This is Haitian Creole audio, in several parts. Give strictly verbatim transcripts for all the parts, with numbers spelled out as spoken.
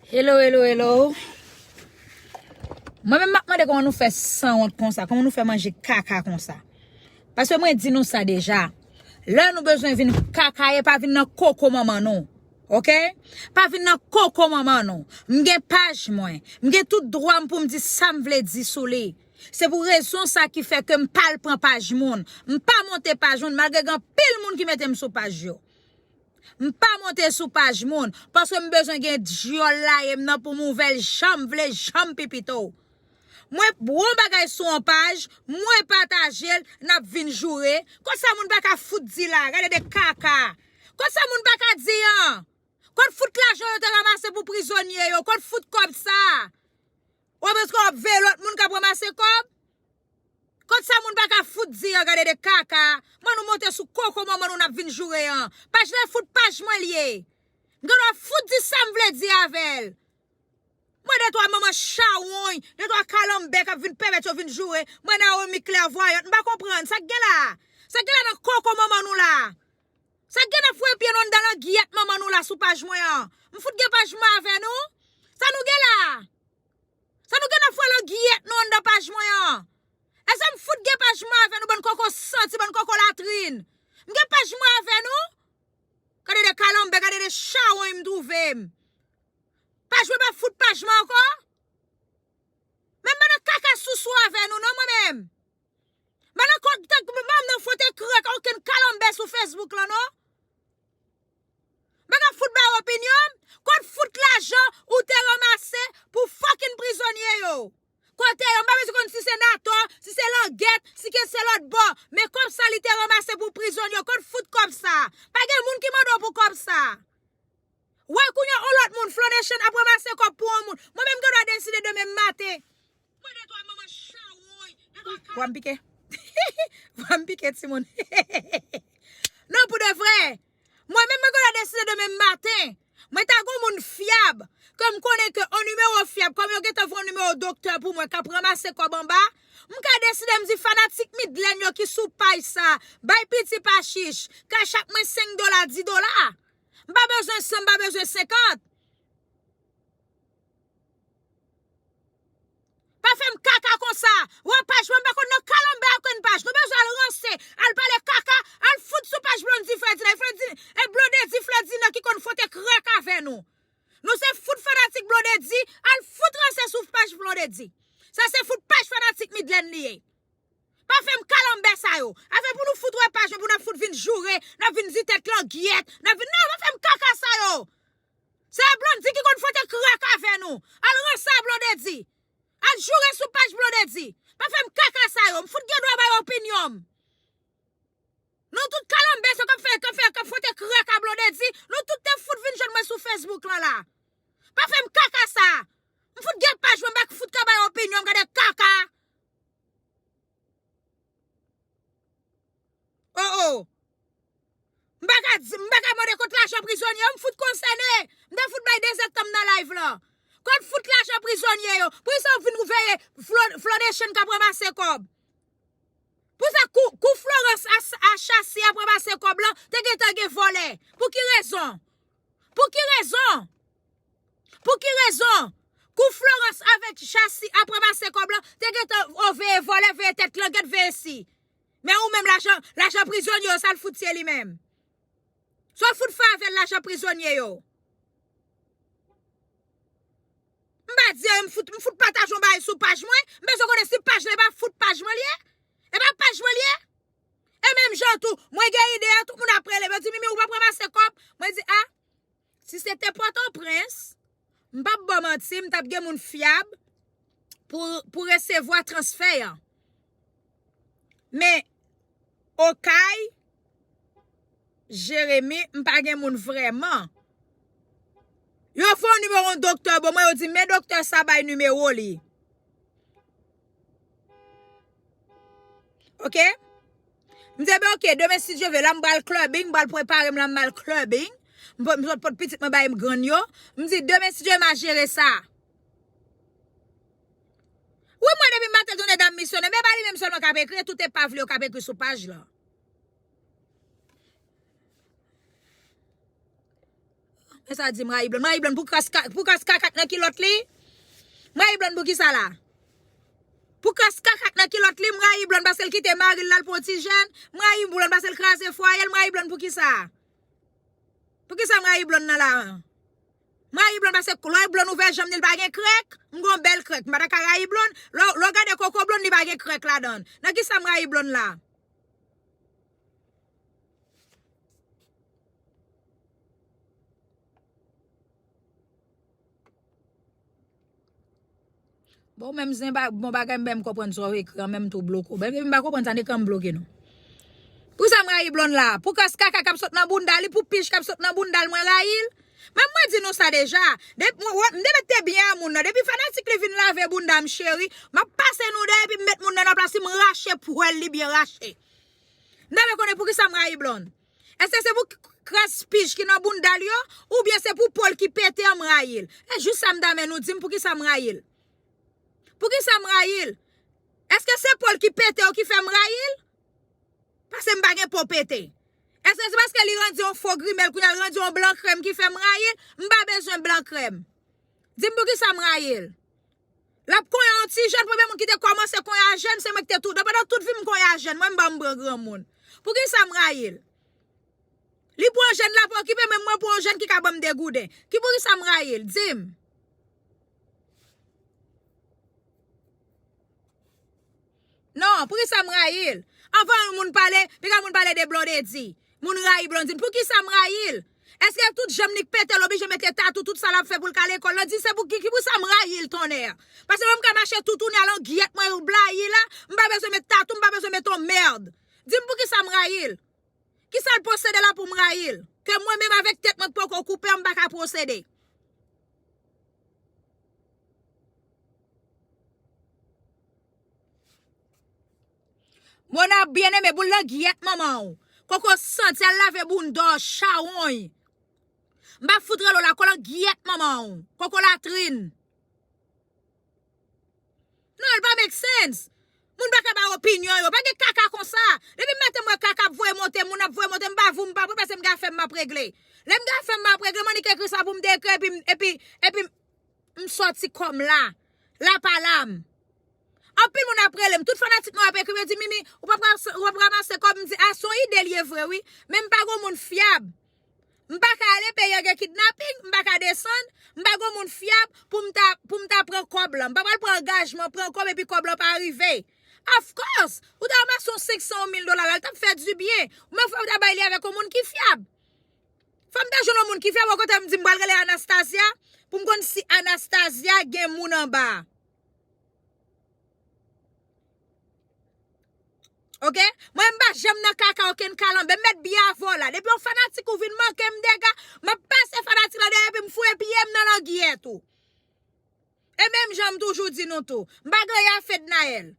Hello, hello, hello. Mwen menm m ap mande kòman nou fè sanwont konsa, kòman nou fè manje kaka konsa. Paske mwen di nou sa deja. Lè nou bezwen vin kakaye, pa vin nan koko manman nou. Oke? Pa vin nan koko manman nou. M gen paj mwen. M gen tout dwa m pou m di sa m vle di sou li. Se pou rezon sa ki fè ke m pa al pran paj moun. M pa monte paj moun, malgre gen anpil moun ki mete m sou paj yo. M pa monte sou paj moun, paske m bezwen gen dyòl laye m nan pou m ouvè l jan m vle, jan m pi pito. Mwen, bon bagay sou yon paj, mwen pataje l, n ap vin joure. Kot sa moun pa ka fout di la, gade de kaka. Kot sa moun pa ka di an? Kot fout lajan yo te ranmase pou prizonye yo? Kot fout kòb sa? Ou ap rete ap veye lòt moun k ap ranmase kòb? Kot sa moun pa ka fout di an, gade de kaka. Mwen nou monte sou koko manman nou n ap vin joure an. Paj la fout paj mwen l ye. M gen dwa fout di sa m vle di avè l. Mwen de twa manman chawony, de twa kalanbè k ap vin pèmèt yo vin joure. Mwen Naomi klèvwayant, m pa konprann. Sa k gen la? Sa k gen la nan koko manman nou la? Sa k gen nan foure pye nou anndan langyèt manman nou la sou paj mwen an? M fout gen paj mwen avè nou? Sa nou gen la? Sa nou gen nan foure langyèt nou anndan paj mwen an? Èske m fout gen paj mwen avè nou, bann koko santi, bann koko latrin? M gen paj mwen avè nou? Gade de kalanbè, gade de chawony m twouve m. Paj mwen pa fout paj mwen ankò? Men m pa nan kaka sousou avè nou non mwen menm. M pa nan kòd tèt mwen nan fote krèk okenn kalanbè sou Facebook lan non. M pa ka fout bay opinyon m. Kot fout lajan ou te ranmase pou fucking prizonye yo? Kote yo? M pa bezwen konn si se Natò, si se Langèt, si ke se lòt bò. Men kòb sa li te ranmase pou prizonye yo, kot fout kòb sa? Pa gen moun ki mande w pou kòb sa. Wè kounye a yon lòt moun, Flow Nation ap ranmase kòb pou yon moun. Mwen menm gen dwa deside demen maten. Mwen de twa manman chawony, de twa ka- Vwa m pike. Vwa m pike timoun. Non, pou de vrè. Mwen menm mwen gen dwa deside demen maten. Mwen ta gon moun fyab. Ke m konnen ke yon nimewo fyab, kòm yo gentan voye yon nimewo doktè pou mwen k ap ranmase kòb anba, m ka deside m di fanatik Midlenn yo ki sou paj sa, bay piti pa chich, kachap mwen senk dola, dis dola. M pa bezwen san, m pa bezwen senkant. Pa fè m kaka konsa. Wè paj mwen, m pa konn nan kalanbè okenn paj. Nou bezwen al ranse, al pale kaka, al fout sou paj Blondy Ferdinand. Flordy, e Blondedy Ferdinand ki konn fwote krèk avè nou. Nou se fout fanatik Blondedy, al fout ranse sou paj Blondedy. Sa se fout paj fanatik Midlenn li ye. Pa fè m kalanbè sa yo. Afè pou nou fout wè paj mwen, pou n ap fout vin joure, n ap vin di tèt langyèt, n ap vin, non, pa fè m kaka sa yo. Se Blondy ki konn fwote krèk avè nou. Al ranse a Blondedy. Al joure sou paj Blondedy. Pa fè m kaka sa yo. M fout gen dwa bay opinyon m. Nou tout kalanbè sa k ap fè, k ap fè, k ap fwote krèk a Blondedy. Nou tout te fout vin jwenn mwen sou Facebook lan la. Pa fè m kaka sa. M fout gen paj mwen, m pa fout ka bay opinyon m, gade kaka. Oh, oh. M pa ka di, m pa ka mande kot lajan prizonye yo, m fout konsène. M te fout bay de zèdtan m nan live lan. Kot fout lajan prizonye yo? Poukisa w vin veye Flo-, Flonation k ap ranmase kòb? Poukisa kou, kou Florence a, a Chassi ap ranmase kòb lan, te gentan gen vòlè? Pou ki rezon? Pou ki rezon? Pou ki rezon? Kou Florence avèk Chassi ap ranmase kòb lan, te gentan o veye vòlè, veye tèt langèt, veye si. Men ou menm lajan, lajan prizonye yo, sa l fout ye li menm? Sa w fout fè avè l lajan prizonye yo? M pa di anyen, m fout, m fout pataje yon bagay sou paj mwen. M bezwen konnen si paj la e pa fout paj mwen li ye. E pa paj mwen li ye. E menm jan tou, mwen gen ide a, tout moun ap rele m, yo di, "Mimi, ou p ap ranmase kòb?" Mwen di, "A, si se te Pòtoprens, m p ap ba w manti, m t ap gen moun fyab pou, pou resevwa transfè an." Men, Okay, Jeremi, m pa gen moun vrèman. Yo fè yon nimewo yon doktè ban mwen, yo di, "Men doktè sa bay nimewo li." Oke? M di, "Ebyen, oke, demen, si Dye vle, la m pral clubbing, m pral prepare m, la m pral clubbing. M pot, m pot pitit mwen bay m grann yo." M di, "Demen, si Dye vle, m a jere sa." Wi, mwen, depi maten, jounen, dam misyonè, men pa li menm sèlman k ap ekri, tout epav li yo k ap ekri sou paj la. Men sa di m rayi Blonde. M rayi Blonde pou kras ka- pou kras kaka k nan kilòt li. M rayi Blonde pou kisa la? Pou kras kaka k nan kilòt li, m rayi Blonde paske l kite mari l al pran ti jèn. M rayi Blonde paske l kraze fwaye l. M rayi Blonde pou kisa? Pou kisa m rayi Blonde nan la? M rayi Blonde paske lè Blonde ouvè janm li, l pa gen krèk. M gon bèl krèk. M pa ta ka rayi Blonde. Lè lè w gade koko Blonde, li pa gen krèk ladan l. Nan kisa m rayi Blonde la? Bon, menm zen ba- bon bagay, m menm konprann sa w ekri an, menm tou bloke w. Depi m pa konprann sa, n ekran m bloke nou. Poukisa m rayi Blonde la? Pou kras kaka k ap sot nan bounda li, pou pich k ap sot nan bounda l, mwen rayi l? Menm mwen di nou sa deja. Depi mwen, mwen, m te mete byen a moun nan. Depi fanatik li vin lave bounda m, cheri, m ap pase nou deyò epi m met moun nan nan plas li, m rache pwèl li byen rache. M ta vle konnen poukisa m rayi Blonde. Èske se pou k- kras pich ki nan bounda l yo, oubyen se pou po l ki pete an m rayi l? E jis sa m ta renmen nou di m poukisa m rayi l. Poukisa m rayi l? Èske se po l ki pete yo ki fè m rayi l? Paske m pa gen po pete. Èske se paske li rann yon fo grimèl, kounye a l rann yon blan krèm ki fè m rayi l? M pa bezwen blan krèm. Di m poukisa m rayi l. L ap konyen yon ti jèn, premye moun ki te kòmanse konyen a jèn, se mwen ki te tou. Pandan tout vi m konyen a jèn, mwen m pa m pran granmoun. Poukisa m rayi l? Li pran jèn la pou okipe, men mwen pran yon jèn ki ka ban m degouden. Ki poukisa m rayi l? Di m. Non, poukisa m rayi l? Anvan yon moun pale, piga moun pale de Blondedy. Moun rayi Blondedy. Poukisa m rayi l? Èske tout janm li k pete l oblije mete tatou tout sa l ap fè pou l ka lekòl lan? Di se pou ki, ki pou sa m rayi l tonnè? Paske mwen m ka mache toutouni a langyèt mwen blayi la, m pa bezwen met tatou, m pa bezwen met on mèd. Di m poukisa m rayi l? Kisa l posede la pou m rayi l? Ke mwen menm avèk tèt mwen k poko koupe an m pa ka posede. Mona byeneme, boul langyèt manman w. Koko santi al lave bounda w chawony. M pa fout rele w la, koko langyèt manman w. Koko latrin. Non, it pa make sense. Moun pa ka bay opinyon yo. Pa gen kaka konsa. Depi maten m wè kaka ap voye monte, moun ap voye monte, m pa vou, m pa pran paske m gen afè m m ap regle. Lè m gen afè m m ap regle, m annik ekri sa pou m te ekri epi, epi, epi m sòti kò m la. La pa la m. Anpil moun ap rele m. Tout fanatik mwen ap ekri m, yo di, Mimi, ou p ap ras- ou p ap ranmase kòb. M di, a, se yon ide l ye vre, wi. Men m pa gon moun fyab. M pa ka ale, peyi an gen kidnaping, m pa ka desann, m pa gon moun fyab pou m ta, pou m ta pran kòb lan. M pa pral pran angajman, pran kòb epi kòb lan pa rive. Of course, ou ta ranmase yon senk san, yon mil dola la, l t ap fè dibyen. Ou menm fò w ta bay li avèk yon moun ki fyab. Fò m ta jwenn yon moun ki fyab, okontrè m di m pral rele Anastasia, pou m konn si Anastasia gen moun anba. Oke? Mwen, m pa janm nan kaka okenn kalanbè. M mèt byen avè w la. Depi yon fanatik ou vin manke m dega, m ap pase fanatik la dèyè epi m foure pye m nan langyèt ou. E menm jan m toujou di nou tou, m pa gen anyen a Fednaelle.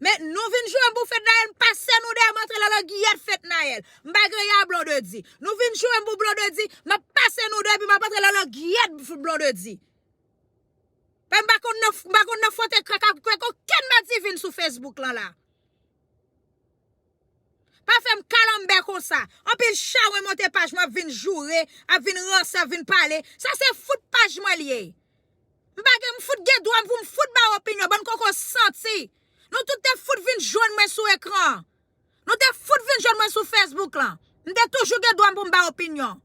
Men nou vin joure m pou Fednaelle, m pase nou dèyè, m antre nan langyèt Fednaelle. M pa gen anyen a Blondedy. Nou vin joure m pou Blondedy, m ap pase nou dèyè epi m ap antre nan langyèt Blondedy. Paske m pa konn nan, m pa konn nan fwote krak ak, ak okenn madivin sou Facebook lan la. Pa fè m kalanbè konsa. Anpil chawony monte paj mwen, ap vin joure, ap vin ranse, ap vin pale. Sa se fout paj mwen l ye. M pa gen, m fout gen dwa m pou m fout bay opinyon, bann koko santi. Nou tout te fout vin jwenn mwen sou ekran. Nou te fout vin jwenn mwen sou Facebook lan. M te toujou gen dwa m pou m bay opinyon.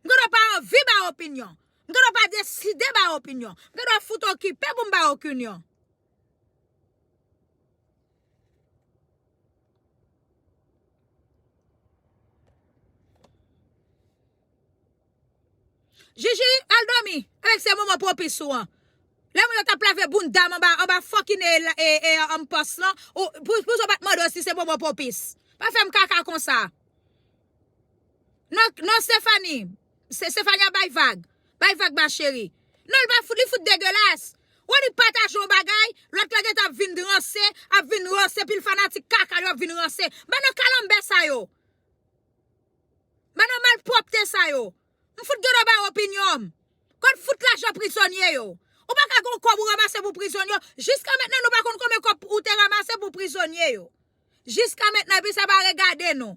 M gen dwa pa anvi bay opinyon. M gen dwa pa deside bay opinyon. M gen dwa fout okipe pou m bay opinyon. Jiji, al dòmi, avèk se moman pwopis ou an. Lè moun yo t ap lave bounda m anba, anba fòkine e, e, e, ann pòs lan, ou, pou, pou sa w pa t mande w si se moman pwopis. Pa fè m kaka konsa. Non, non, Stephanie. Se, Stephanie ap bay vag. Bay vag, ma chérie. Non, li pa fout, li fout degelas. Ou annik pataje yon bagay, lòt la gentan ap vin ranse, ap vin ranse, pil fanatik kaka yo ap vin ranse. Ban nan kalanbè sa yo. Ban nan malpwòpte sa yo. M fout gen dwa bay opinyon m. Kot fout lajan prizonye yo? Ou pa ka gen yon kòb ou ranmase pou prizonye yo. Jiska mentnan, nou pa konn konbyen kòb ou te ranmase pou prizonye yo. Jiska mentnan, epi sa pa regade nou.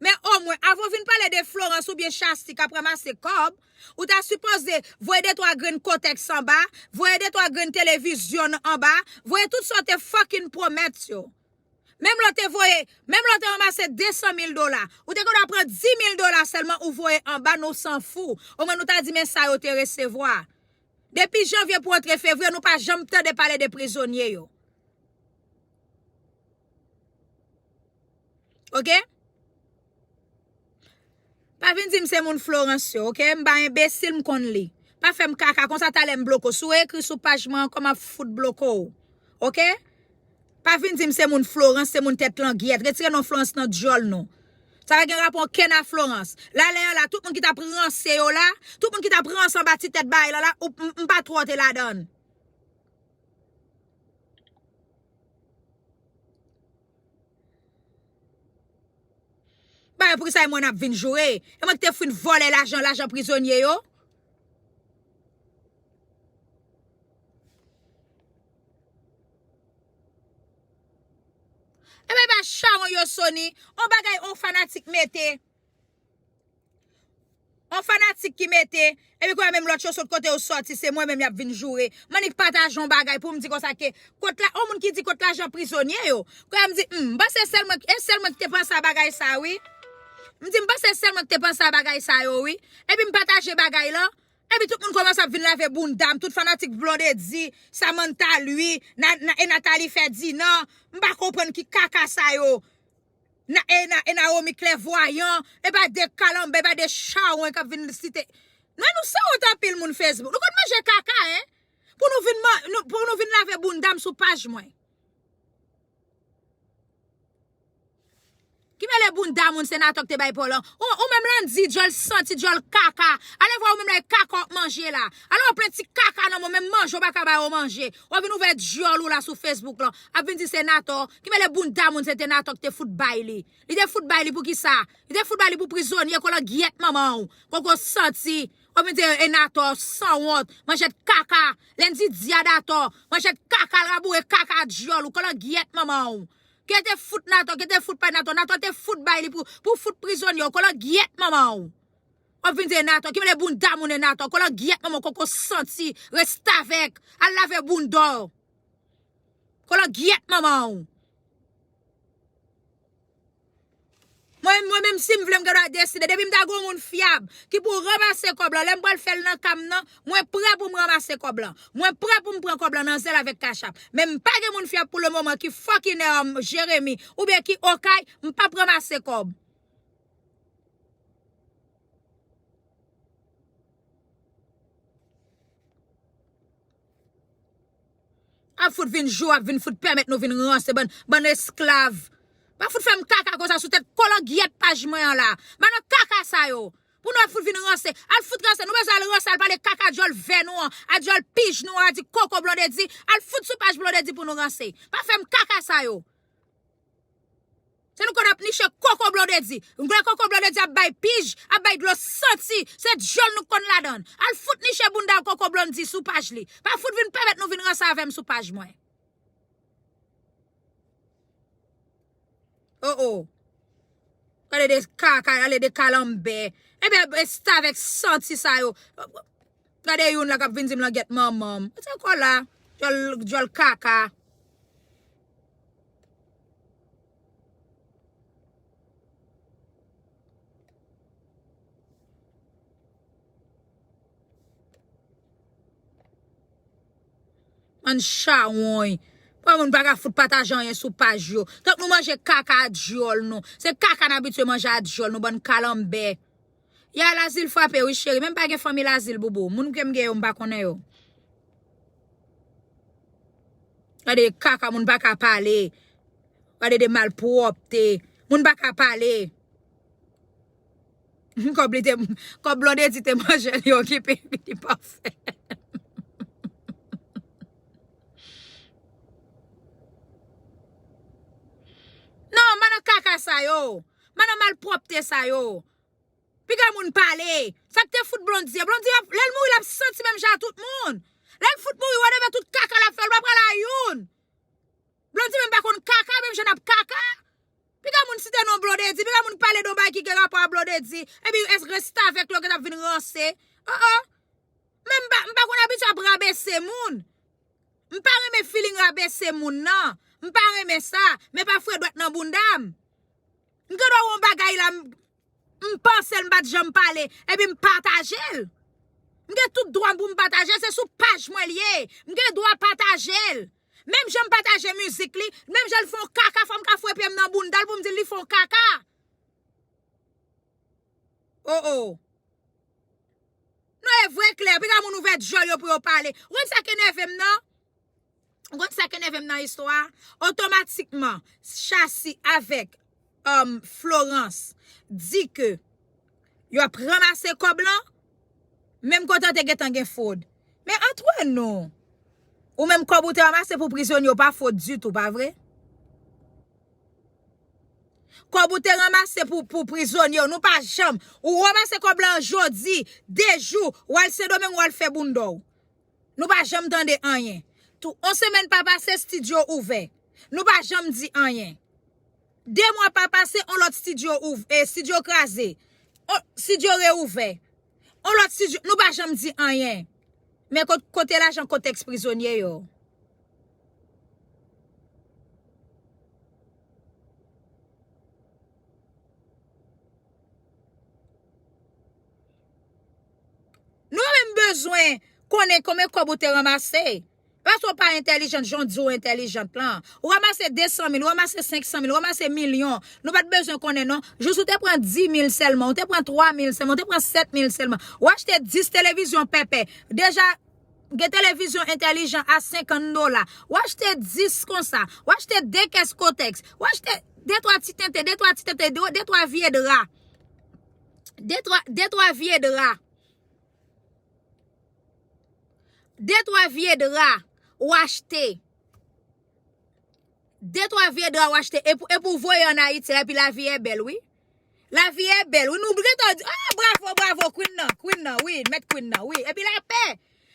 Men omwen, avan w vin pale de Florence oubyen Shasty k ap ranmase kòb, ou ta sipoze voye de twa grenn kotèks anba, voye de twa grenn televizyon anba, voye tout sa w te fucking pwomèt yo. Menm lè w te voye, menm lè w te ranmase de san mil dola, ou te gen dwa pran dis mil dola sèlman ou voye anba, nou s'en fout. Omwen nou ta di men sa yo te resevwa. Depi janvye pou antre fevriye, nou pa janm tande pale de prizonye yo. Oke? Pa vin di m se moun Florence yo, oke? M pa enbesil, m konn li. Pa fè m kaka konsa, talè m bloke w. Si w ekri sou paj mwen ankò, m ap fout bloke w. Oke? Pa vin di m se moun Florence, se moun tèt langyèt. Retire non Florence nan dyòl nou. Sa pa gen rapò okenn a Florence. La lè an la, tout moun ki t ap ranse yo la, tout moun ki t ap ranse anba ti tèt bagay la la, ou, m, m pa twò te ladan l. Bagay pou ki sa e mwen n ap vin joure? E mwen ki te fin vòlè lajan, lajan prizonye yo? Ebyen, ba chawony yo Sony, on bagay on fanatik mete. On fanatik ki mete, epi kounye a menm lòt yo sot kote yo sòti, se mwen menm y ap vin joure. M annik pataje on bagay pou m di konsa ke, kot la, on moun ki di kot lajan prizonye yo. Kounye a m di, hmm, m panse sèl mwen, e sèl mwen ki te panse a bagay sa, wi. M di, m panse sèl mwen ki te panse a bagay sa yo, wi. Epi m pataje bagay lan, epi tout moun kòmanse ap vin lave bounda m, tout fanatik Blondedy, Samantha Louis, Na-, Na-, e Nathalie Ferdinand, m pa konprann ki kaka sa yo. Na, e, Na, e Naomi Clairvoyant, e pa de kalanbè, e pa de chawony k ap vin site. Nan nou sanwont anpil moun Facebook. Nou konn manje kaka, en? Pou nou vin, man, nou, pou nou vin lave bounda m sou paj mwen. Ki mele bounda moun se Nathan k te bay pa w lan. Ou, ou menm Landy, dyòl santi, dyòl kaka. Ale vwa ou menm la e kaka w ap manje la. Ale w plen ti kaka nan men w, menm manje w pa ka ba yo manje. W ap vin ouvè dyòl ou la sou Facebook lan. Ap vin di se Nathan. Ki mele bounda moun se te Nathan k te fout bay li. Li te fout bay li pou ki sa? Li te fout bay li pou prizonye, kolangyèt manman w. Koko santi. W ap vin di e Nathan, sanwont, manjèt kaka. Landy di a Nathan, manjèt kaka, laboure kaka dyòl ou, kolangyèt manman w. Ke te fout Nathan, ke te fout bay Nathan, Nathan te fout bay li pou, pou fout prizonye yo, kolangyèt manman w. W ap vin di e Nathan, ki mele bounda moun e Nathan, kolangyèt manman w, koko santi, restavèk, al lave bounda w. Kolangyèt manman w. Mwen, mwen menm si m vle m gen dwa deside, depi m ta gen yon moun fyab ki pou ranmase kòb lan, lè m pral fè l nan ka m nan, mwen prè pou m ranmase kòb lan. Mwen prè pou m pran kòb lan nan zèl avèk Cash App. Men m pa gen moun fyab pou le moman ki fucking, um, Jeremi oubyen ki Okay, m p ap ranmase kòb. Ap fout vin jou, ap vin fout pèmèt nou vin ranse, bann, bann esklav. Pa fout fè m kaka konsa sou tèt kolangyèt paj mwen an la. Bann kaka sa yo. Pou nou ap fout vin ranse. Al fout ranse. Nou bezwen al ranse, al pale kaka dyòl vè nou an, a dyòl pij nou an, a di koko Blondedy. Al fout sou paj Blondedy pou nou ranse. Pa fè m kaka sa yo. Se nou konn ap niche koko Blondedy. Lè koko Blondedy ap bay pij, ap bay dlo santi, se dyòl nou konn ladan l. Al fout niche bounda koko Blondedy sou paj li. Pa fout vin pèmèt nou vin ranse avè m sou paj mwen. Oh, oh. Gade de kaka, gade de kalanbè. Ebyen, restavèk santi sa yo. Gade youn la k ap vin di m langyèt manman m. Mete kò la, dyòl, dyòl kaka. Bann chawony. Bon, moun pa ka fout pataje anyen sou paj yo. Tank nou manje kaka a dyòl nou. Se kaka n abitye manje a dyòl nou, bann kalanbè. Ya, Lazil frape wi cheri, men m pa gen fanmi Lazil boubou. Moun ke m gen yo, m pa konnen yo. Gade kaka, moun pa ka pale. Gade de malpwòpte. Moun pa ka pale. Kòb li te, kòb Blondedy te manje li okipe li pa fè. Non, manno kaka sa yo. Manno malpwòpte sa yo. Piga moun pale. Sa k te fout Blondedy a? Blondedy ap, lè l mouri, l ap santi menm jan a tout moun. Lè l fout mouri, whatever tout kaka l ap fè, l pa pral a youn. Blondedy menm pa konn kaka, menm jan n ap kaka. Piga moun site non Blondedy, piga moun pale de yon bagay ki gen rapò a Blondedy. Epi èske restavèk yo gentan ap vin ranse? Oh, oh. Men m pa, m pa konn abitye ap rabese moun. M pa renmen feeling rabese moun nan. M pa renmen sa. Men pa fwe dwèt nan bounda m. M gen dwa wè yon bagay la, m, m panse l, m pa t janm pale, epi m pataje l. M gen tout dwa m pou m pataje l, se sou paj mwen l ye. M gen dwa pataje l. Menm jan m pataje mizik li, menm jan l fè yon kaka, fò m ka fwe pye m nan bounda l pou m di l li fè yon kaka. Oh, oh. Non, e vre klè, piga moun ouvè djòl yo pou yo pale. Ou konn sa k enève m nan? Ou konn sa k enève m nan istwa a? Otomatikman, Chasi avèk, um, Florence di ke yo ap ranmase kòb lan, menm kote an te gentan gen fwod. Men antre nou, ou menm kòb ou te ranmase pou prizonye yo pa fwod ditou, pa vre? Kòb ou te ranmase pou, pou prizonye yo, nou pa janm. Ou ranmase kòb lan jodi, de jou, w al Sendomeng, w al fè bounda w. Nou pa janm tande anyen. Tou, on semèn pa pase, estidyo ouvè. Nou pa janm di anyen. De mwa pa pase, on lòt estidyo ouv-, e, estidyo kraze. On, estidyo reouvè. On lòt estidyo, nou pa janm di anyen. Men kot-, kote lajan kotèks prizonye yo? Nou menm bezwen konnen konbyen kòb ou te ranmase. Paske w pa entèlijant, jan w di w entèlijant lan. Ou ranmase de san mil, ou ranmase senk san mil, ou ranmase milyon. Nou pa t bezwen konnen non. Jis ou te pran di mil sèlman, ou te pran twa mil sèlman, ou te pran sèt mil sèlman. Ou achte dis televizyon pèpè. Deja, gen televizyon entèlijan a senkant dola. Ou achte dis konsa. Ou achte de kès kotèks. Ou achte de twa ti tenten, de twa ti tenten, de, de twa vye dra. De twa, de twa vye dra. De twa vye dra ou achte. De twa vye dra ou achte. E pou, e pou voye ann Ayiti, epi lavi e bèl, wi. Lavi e bèl, wi. Nou gentan di, ah, bravo, bravo, Queen nan, Queen nan, wi, mèt Queen nan, wi. Epi lapè.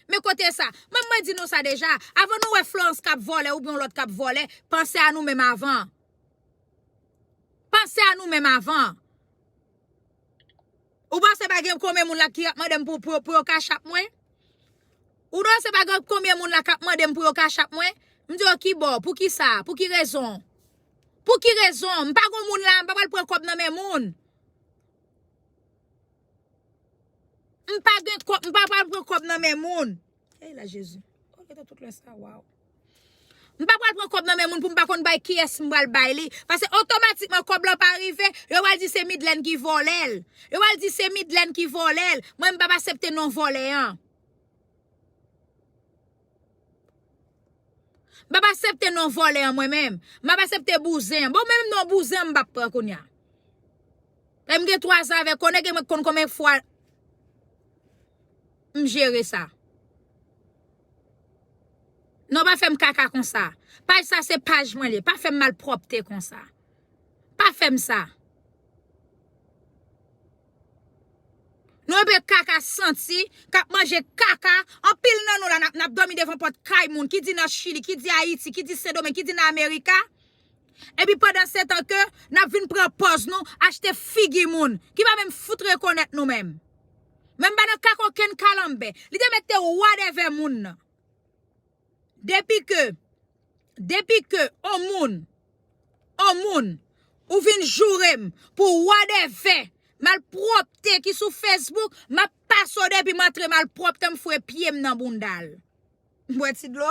Men kote sa? Mwen, mwen di nou sa deja. Avan nou wè Florence k ap vòlè oubyen yon lòt k ap vòlè, panse a nou menm avan. Panse a nou menm avan. Ou panse pa gen konbyen moun la ki ap mande m pou, pou, pou yo kachap mwen? Ou panse pa gen konbyen moun la k ap mande m pou yo kachap mwen? M di yo ki bò, pou ki sa, pou ki rezon? Pou ki rezon? M pa gon moun la, m pa pral pran kòb nan men moun. M pa gen kòb, m pa pral pran kòb nan men moun. Ey la Jezi. Oh, gentan tout lè sa, waw. M pa pral pran kòb nan men moun pou m pa konn bay kiyès m pral bay li. Paske otomatikman kòb lan pa rive, yo pral di se Midlène ki vòlè l. Yo pral di se Midlène ki vòlè l. Mwen, m p ap aksepte non vòlè an. M p ap aksepte non vòlè an mwen menm. M p ap aksepte bouzen an. Bon, menm non bouzen an m p ap pran kounye a. Lè m gen twa zan avèk konnen gen mwen k konn konbyen fwa m jere sa. Non, pa fè m kaka konsa. Paj sa se paj mwen li ye. Pa fè m malpwòpte konsa. Pa fè m sa. Nou enpe kaka santi, k ap manje kaka. Anpil nan nou la, n ap, n ap dòmi devan pòt kay moun, ki di nan Chili, ki di Ayiti, ki di Sendomeng, ki di nan Amerika. Epi pandan se tan ke n ap vin pran pòz nou, achte figi moun, ki pa menm fout rekonèt nou menm. Menm pa nan kaka okenn kalanbè. Li te mete wadèvè moun nan. Depi ke, depi ke on moun, on moun, ou vin joure m pou wadèvè, malpwòpte ki sou Facebook, m ap pase w depi m antre malpwòpte, m fwe pye m nan bounda l. M bwè ti dlo.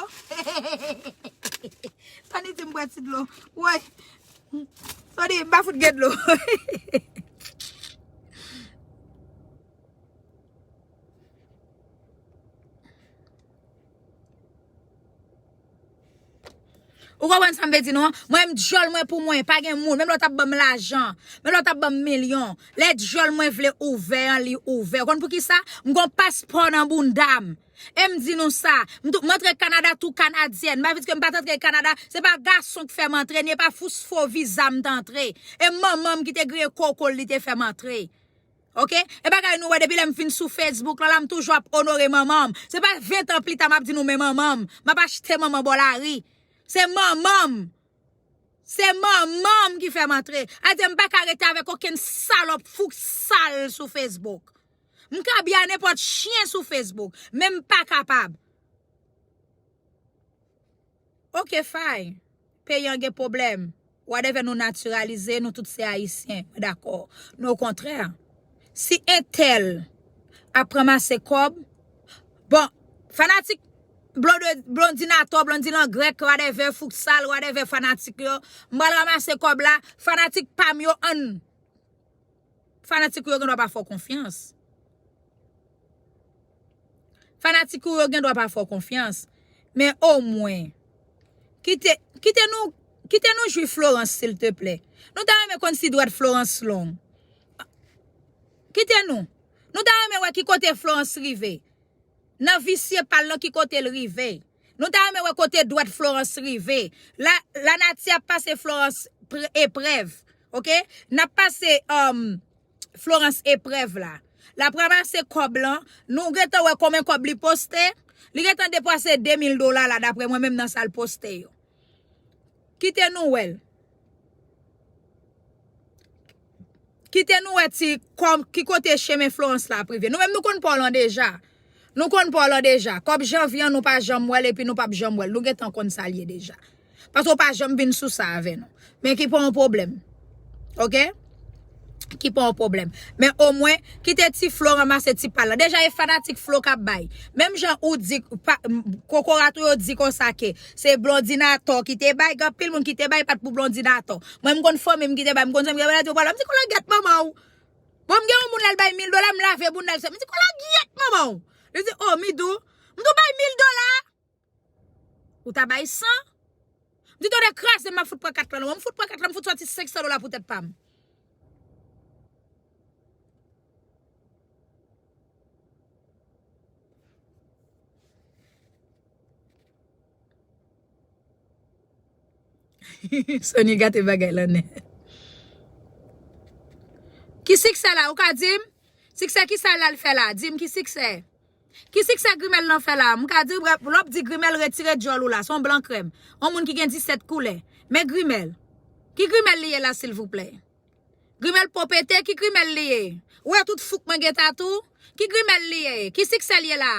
Tony di m bwè ti dlo. Woy. Tony, m pa fout gen dlo. Ou konprann sa m vle di nou an? Mwen menm djòl mwen pou mwen, pa gen moun. Menm lè w t ap ban m lajan, menm lè w t ap ban m milyon, lè djòl mwen vle ouvè an, li ouvè. Ou konn poukisa? M gon paspò nan bounda m. E m di nou sa, m tou, m antre Kanada tou kanadyèn. M pa vle di ke m pa t antre Kanada, se pa gason k fè m antre, ni e pa fous fo viza m t antre. E manman m ki te griyen koko l, li te fè m antre. Oke? E bagay nou wè depi lè m vin sou Facebook la, la m toujou ap onore manman m. Se pa ven tan pita m ap di nou men manman m. M ap achte manman bò lari. Se manman m. Se manman m ki fè m antre. Adye m pa ka rete avèk okenn salòp fouk sal sou Facebook. M ka byen a nenpòt chyen sou Facebook, men m pa kapab. Ok, fine. Peyi an gen pwoblèm. Whatever, nou natiralize, nou tout se Ayisyen. Mwen dakò. Men okontrè, si entèl ap ranmase kòb, bon, fanatik Blonde, Blondine Atò, Blondine an grèk, whatever, fouk sal, whatever, fanatik yo, m pral ranmase kòb la, fanatik pa m yo, ann. Fanatik ou yo gen dwa pa fè w konfyans. Fanatik ou yo gen dwa pa fè w konfyans. Men omwen, kite, kite nou, kite nou jwi Florence, silteplè. Nou ta renmen konn si dwèt Florence long. Kite nou. Nou ta renmen wè ki kote Florence rive. Nan visye pa l lan, ki kote l rive. Nou ta renmen wè kote dwèt Florence rive. La, lanati ap pase Florence pre- eprèv. Ok? N ap pase um, Florence eprèv la. L ap ranmase kòb lan. Nou gentan wè konbyen kòb li poste. Li gentan depase de mil dola la, daprè mwen menm nan sa l poste yo. Kite nou wè l. Kite nou wè ti kòm ki kote chemen Florence la ap rive. Nou menm nou konn pa w lan deja. Nou konn pa w lan deja. Kòb janvye an nou pa janm wè l epi nou p ap janm wè l. Nou gentan konn sa l ye deja. Paske w pa janm vin sou sa avè nou. Men ki pa yon pwoblèm. Ok? Ki pa yon pwoblèm. Men omwen, kite ti Flo ranmase ti pa l lan. Deja e fanatik Flo k ap bay. Menm jan ou di, pa, m- kokorat ou yo di konsa ke se Blondine Atò ki te bay, gen anpil moun ki te bay, pa t pou Blondine Atò. Mwen, m konn fanmi m ki te bay, m konn zanmi m ki te bay, yo pral, m di, "Kolangyèt manman w." Bon, m gen yon moun la, l bay mil dola, m lave bounda l, m di, "Kolangyèt manman w." Li di, "Oh, Midou, m tou bay mil dola." Ou ta bay san? M di, "Tande, kraze m, m ap fout pran kat lan, non. M fout pran kat lan, m fout sòti senk san dola pou tèt pa m." Sony gate bagay lan nèt. Ki siksè la, ou ka di m? Siksè ki sa l al fè la? Di m ki siksè. Ki siksè grimèl lan fè la? M ka di w, lè w ap di grimèl, retire djòl ou la. Se yon blan krèm. Yon moun ki gen disèt koulè. Men grimèl. Ki grimèl li ye la, silvouplè? Grimèl po pete, ki grimèl li ye? Ou wè tout fouk mwen gen tatou? Ki grimèl li ye? Ki siksè l ye la?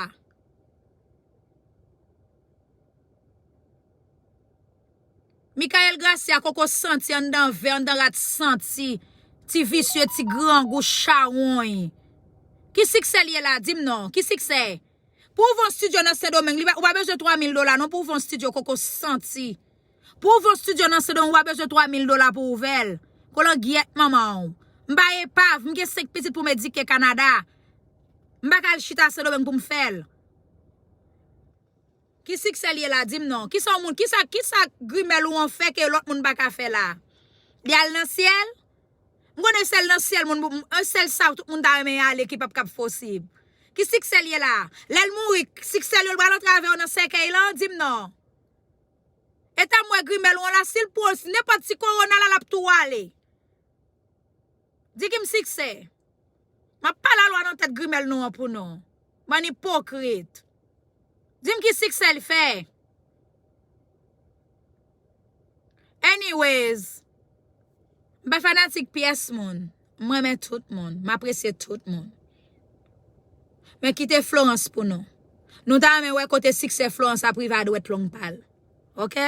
Michael Gracia, koko santi anndan vè, anndan rat santi. Ti visye, ti grangou, chawony. Ki siksè l ye la? Di m non. Ki siksè? Pou ouvè yon studio nan Sendomeng, li pa, ou pa bezwen twa mil dola non pou ouvè yon studio, koko santi. Pou ouvè yon studio nan Sendomeng, ou pa bezwen twa mil dola pou ouvè l. Kolangyèt manman w. M pa epav, m gen senk pitit pou m edike Kanada. M pa ka al chita Sendomeng pou m fè l. Ki siksè l ye la? Di m non. Kisa yon moun, kisa, kisa grimèl ou an fè ke lòt moun pa ka fè la? Li al nan syèl? M konnen sèl nan syèl moun, yon sèl sa tout moun ta renmen ale ki p ap kab posib. Ki siksè l ye la? Lè l mouri, siksè l yo l pral antre avè yo nan sèkèy lan? Di m non. E ta m wè grimèl ou an la, si l pran nenpòt ti kowona la, l ap tou ale. Di ki m siksè. M ap pale a lwa nan tèt grimèl nou an pou nou. Bann ipokrit. Di m ki siksè l fè. Anyways, m pa fanatik pyès moun. M renmen tout moun. M apresye tout moun. Men kite Florence pou nou. Nou ta renmen wè kote siksè Florence ap rive a dwèt long pa l. Ok?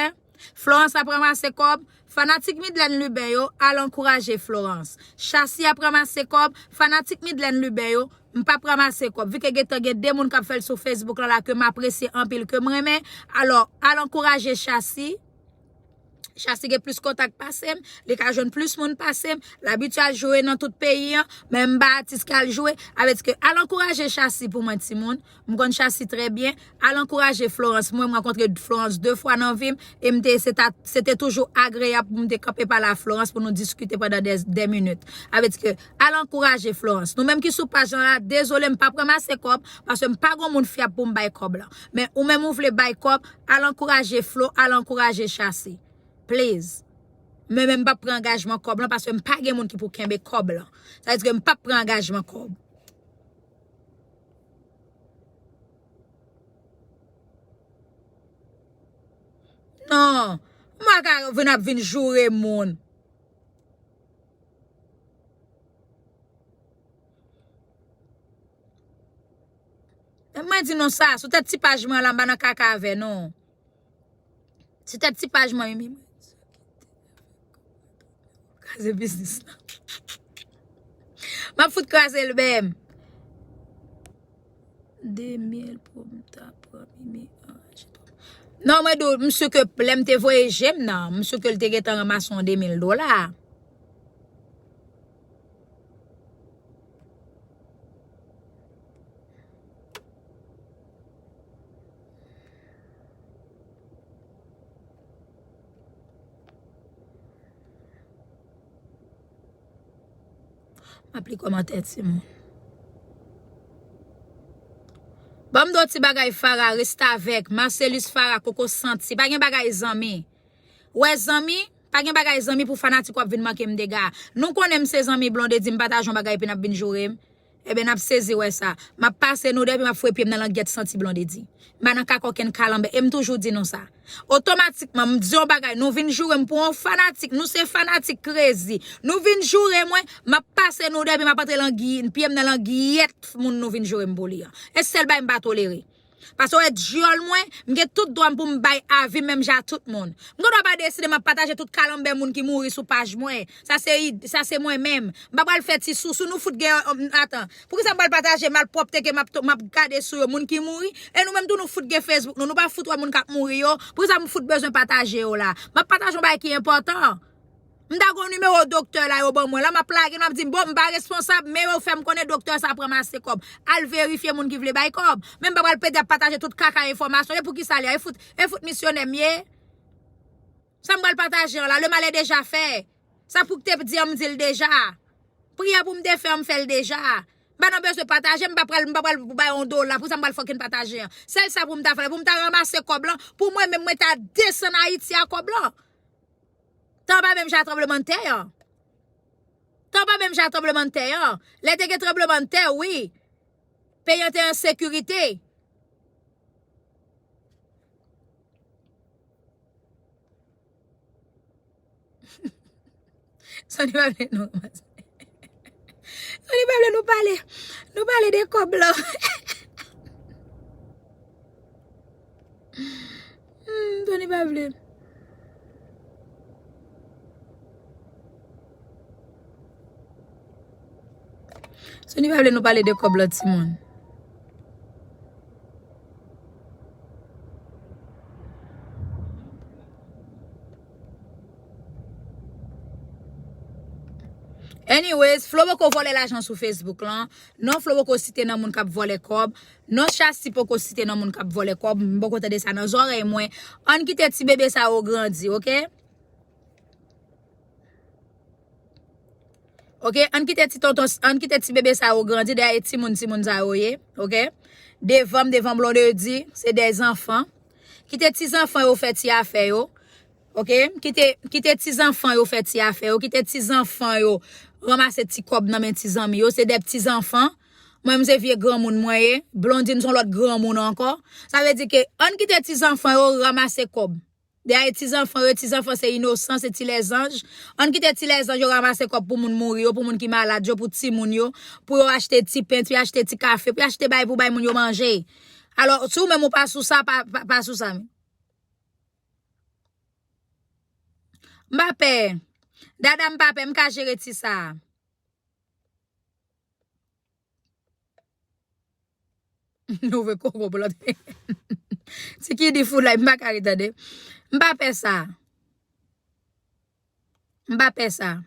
Florence ap ranmase kòb. Fanatik Midlène Lubin yo, al ankouraje Florence. Chasi ap ranmase kòb. Fanatik Midlène Lubin yo, m p ap ranmase kòb. Vi ke gentan gen de moun k ap fè l sou Facebook lan la ke m apresye anpil, ke m renmen. Alò, al ankouraje Chasi. Chasi gen plis kontak pase m, li ka jwenn plis moun pase m, l abitye al jwe nan tout peyi an, men m pa atis k al jwe, avèdike al ankouraje Chasi pou mwen timoun, m konn Chasi trè byen, al ankouraje Florence, mwen m rankontre Florence de fwa nan vi m, e m te, se ta, se te toujou agreyab pou m te kanpe pale a Florence pou nou diskite pandan de, de minit, avèdike al ankouraje Florence, nou menm ki sou paj lan la, dezole m p ap ranmase kòb, paske m pa gon moun fyab pou m bay kòb lan, men ou menm ou vle bay kòb, al ankouraje Flo, al ankouraje Chasi. Please. Men, men m p ap pran angajman kòb lan paske m pa gen moun ki pou kenbe kòb lan. Sa vle di ke m p ap pran angajman kòb. Non. Mwen ka vin ap vin joure moun. Mwen di nou sa, sou tèt ti paj mwen la, m pa nan kaka avè non. Sou tèt ti paj mwen, mi, mi. Kraze biznis la. M ap fout kraze l menm. De mil pou m ta pran mimi anraje twòp. Non, mwen di w, m si ke lè m te voye je m nan, m si ke l te gentan ranmase yon de mil dola. M ap li kòmantè timoun. Ban m di w ti bagay Farah, restavèk, Marcelus Farah, koko santi. Pa gen bagay zanmi. Wè zanmi, pa gen bagay zanmi pou fanatik w ap vin manke m dega. Nou konnen m se zanmi Blondedy, m pataje yon bagay epi n ap vin joure m. Ebyen, n ap sezi wè sa. M ap pase nou depi m ap foure pye m nan langyèt santi Blondedy. M pa nan kaka okenn kalanbè. E m toujou di nou sa. Otomatikman, m di yon bagay, nou vin joure m pou yon fanatik. Nou se fanatik crazy. Nou vin joure mwen, m ap pase nou depi m ap antre langy-, pye m nan langyèt moun nou vin joure m pou li an. E sèl bagay m pa tolere. Paske w wè dyòl mwen, m gen tout dwa m pou m bay avi m menm jan ak tout moun. M gen dwa pa deside m ap pataje tout kalanbè moun ki mouri sou paj mwen. Sa se id-, sa se mwen menm. M pa pral fè ti sousou, nou fout gen, um, atan. Poukisa m pral pataje malpwòpte ke m ap, m ap gade sou yo, moun ki mouri? E nou menm tou nou fout gen Facebook nou, nou pa fout wè moun k ap mouri yo? Poukisa m fout bezwen pataje yo la? M ap pataje yon bagay ki enpòtan. M ta gon nimewo doktè la yo ban mwen la, m ap lage, m ap di, "Bon, m pa responsab, men yo fè m konnen doktè sa ap ranmase kòb." Al verifye moun ki vle bay kòb. Men m pa pral pede ap pataje tout kaka enfòmasyon. E poukisa li a? E fout, e fout misyonè m ye? Sa m pral pataje an la, le mal est déjà fait. Sa pou k te di an, m di l deja. Priyè pou m te fè an, m fè l deja. M pa nan bezwen pataje, m pa pral, m pa pral bay yon dola. Poukisa m pral fucking pataje an? Sèl sa pou m ta fè, pou m ta ranmase kòb lan, pou mwen menm mwen ta desann Ayiti a kòb lan. Tan pa menm jan tranblemanntè an. Tan pa menm jan tranblemanntè an. Lè te gen tranblemanntè, wi. Peyi an te an sekirite. Soni pa vle nou. Soni pa vle nou pale. Nou pale de kòb lan. Hmm, Tony pa vle. Tony pa vle nou pale de kòb lòt timoun. Anyways, Flo poko vòlè lajan sou Facebook lan. Non, Flo poko site nan moun k ap vòlè kòb. Non, Chasty poko site nan moun k ap vòlè kòb. M poko tande sa nan zòrèy mwen. Ann kite ti bebe sa yo grandi, oke? Oke, ann kite ti tonton, ann kite ti bebe sa yo grandi, dèyè e timoun, timoun sa yo ye, oke? Devan m, devan Blondedy, se dè zanfan. Kite ti zanfan yo fè ti afè yo. Oke? Kite, kite ti zanfan yo fè ti afè yo. Kite ti zanfan yo ranmase ti kòb nan men ti zanmi yo. Se de ti zanfan. Mwen, m se vye granmoun mwen ye. Blondine se yon lòt granmoun ankò. Sa vle di ke ann kite ti zanfan yo ranmase kòb. Dèyè ti zanfan yo, ti zanfan se inosan, se ti lèzanj. Ann kite ti lèzanj yo ranmase kòb pou moun mouri yo, pou moun ki malad yo, pou timoun yo, pou yo achte ti pen, pou yo achte ti kafe, pou yo achte bay pou bay moun yo manje. Alò, si w menm ou pa sou sa, pa, pa, pa sou sa. M pa pè. Dada m pa pè, m ka jere ti sa. Nou vle koko pou lòt. Ti ki di foulay, m pa ka ret tande. M pa pè sa. M pa pè sa.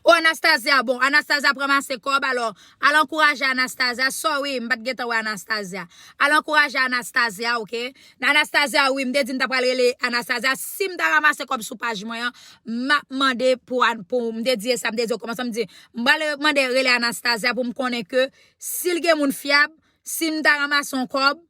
O, Anastasia, bon, Anastasia ap ranmase kòb, alò, al ankouraje Anastasia. Sorry, m pa t gentan wè Anastasia. Al ankouraje Anastasia, oke? Anastasia, wi, m te di m ta pral rele Anastasia. Si m ta ranmase kòb sou paj mwen an, m ap mande pou, pou, m te di sa, m te di okòmanse, m di, m pral mande rele Anastasia pou m konnen ke si l gen moun fyab, si m ta ranmase yon kòb,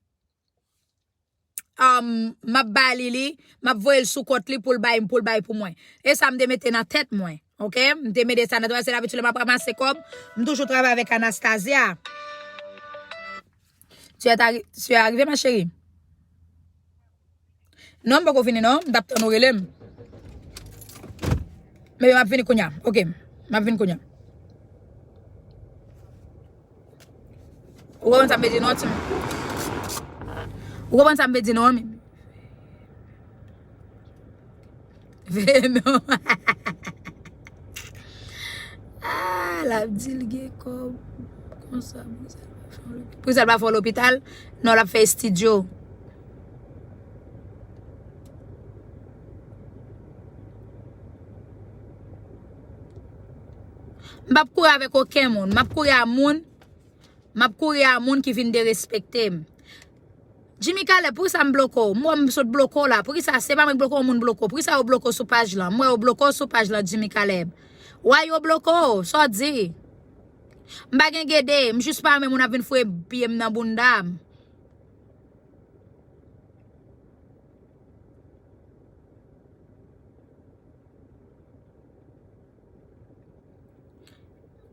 um, m ap ba li li, m ap voye l sou kont li pou l bay, pou l bay pou mwen. E sa m te mete nan tèt mwen, oke? M te mete sa nan tèt mwen, se dabitid lè m ap ranmase kòb, m toujou travay avèk Anastasia. Tu es arri-, tu es arrivé, ma chérie? Non, m poko vini non, m t ap tann ou rele m. Men m ap vini kounye a. Ok, m ap vini kounye a. Ou konprann sa m vle di non, ti moun? Ou konprann sa m vle di non, mi? Veye non. Ah, l ap di l gen kòb konsa, poukisa l pa fè yon lopital? Poukisa l pa fè yon lopital? Non, l ap fè estidyo. M p ap kouri avèk okenn moun. M ap kouri a moun. M ap kouri a moun ki vin derespekte m. Jimmy Caleb, poukisa m bloke w? M wè m sot bloke w la. Poukisa se pa mwen k bloke w, yon moun bloke w? Poukisa yo bloke w sou paj lan? M wè yo bloke w sou paj lan, Jimmy Caleb. Why yo bloke w? Sa w di? M pa gen gede, m jis pa renmen moun ap vin foure pye m nan bounda m.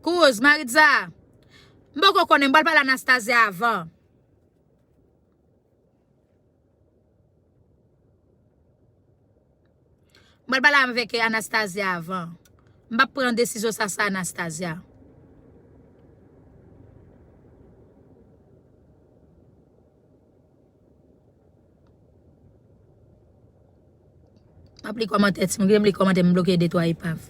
Kouz, Maritza, m poko konnen, m pral pale Anastasia avan. M pral pale avèk Anastasia avan. M p ap pran desizyon sa san Anastasia. M ap li kòmantè, ti moun ki renmen li kòmantè, m bloke de twa epav.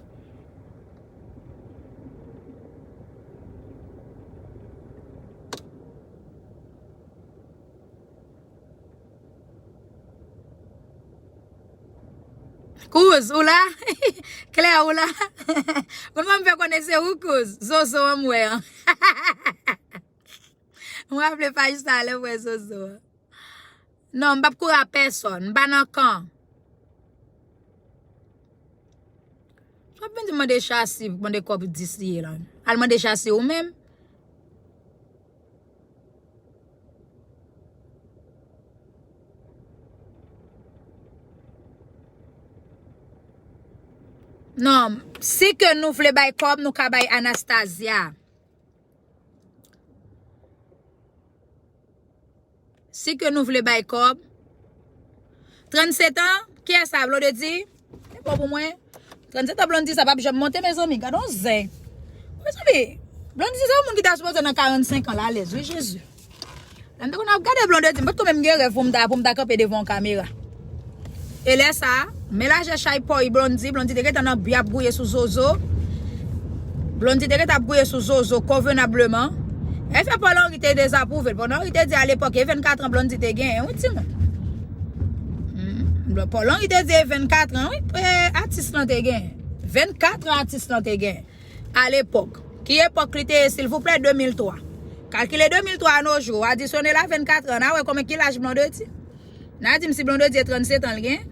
Kouz, ou la? Klè, ou la? Moun mwen m fè konnen se ou, Kouz. Zozo an m wè an. Mwen aple pa jis talè m wè Zozo an. Non, m p ap kouri a pèsòn. M pa nan kan. W ap vin di mande Chasi, mande kòb dis li ye la. Al mande Chasi ou menm. Non, si ke nou vle bay kòb, nou ka bay Anastasia. Si ke nou vle bay kòb. Trannset an, kiyès sa, Blondedy? Se bon pou mwen. Trannset an, Blondedy sa p ap janm monte, mezanmi. Gad on zen. Mezanmi, Blondedy se yon moun ki ta sipoze nan karannsenk an la, alèz, wi, Jezi. Lè m te konn ap gade Blondedy, m pa t konn menm gen rèv pou m ta, pou m ta kanpe devan yon kamera. E lè sa a, men lajè chay pòy Blondedy, Blondedy te gentan nan bri ap gouye sou Zozo. Blondedy te gentan ap gouye sou Zozo konvenableman. E fè Paul Henry te dezapwouve l. Paul Henry te di alepòk, e vennkat an Blondedy te genyen, wi, timoun. Hmm. Paul Henry te di e vennkat an, wi, e, atis lan te genyen. Vennkat an atis lan te genyen. Alepòk. Ki epòk li te ye, silvouplè? De mil twa. Kalkile de mil twa a no jou, adisyone l a vennkat an, n a wè konbyen, ki laj Blondedy. N a di m si Blondedy e trannset an l gen.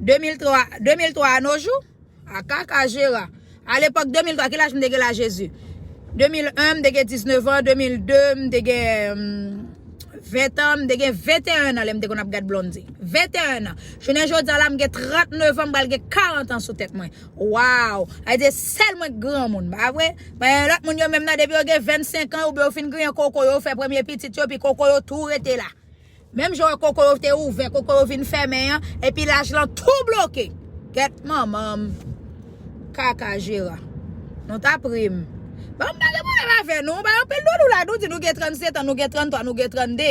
De mil twa, de mil twa a no jou, a kaka jera. Alepòk de mil twa, ki laj m te gen la, Jezi? De mil en, m te gen diznèf an, de mil de, m te gen, hmm, ven an, m te gen venteyen an lè m te konn ap gad Blondedy. Venteyen an. Jounen jodi a la, m gen trannèf an, m pral gen karant an sou tèt mwen. Wow! Sa vle di sèl mwen k granmoun, pa vre? Men lòt moun yo menm nan, depi yo gen vennsenk an, oubyen yo fin griyen koko yo, fè premye pitit yo, epi koko yo tou rete la. Menm jan wè koko yo te ouvè, koko yo vin fèmen an, epi laj lan tou bloke. Gèt manman m. Kaka jera. Nou t ap ri m. Bon, m pa gen pwoblèm avè nou. Ba anpil doulou la, nou di nou gen trannset an, nou gen tranntwa, nou gen trannde.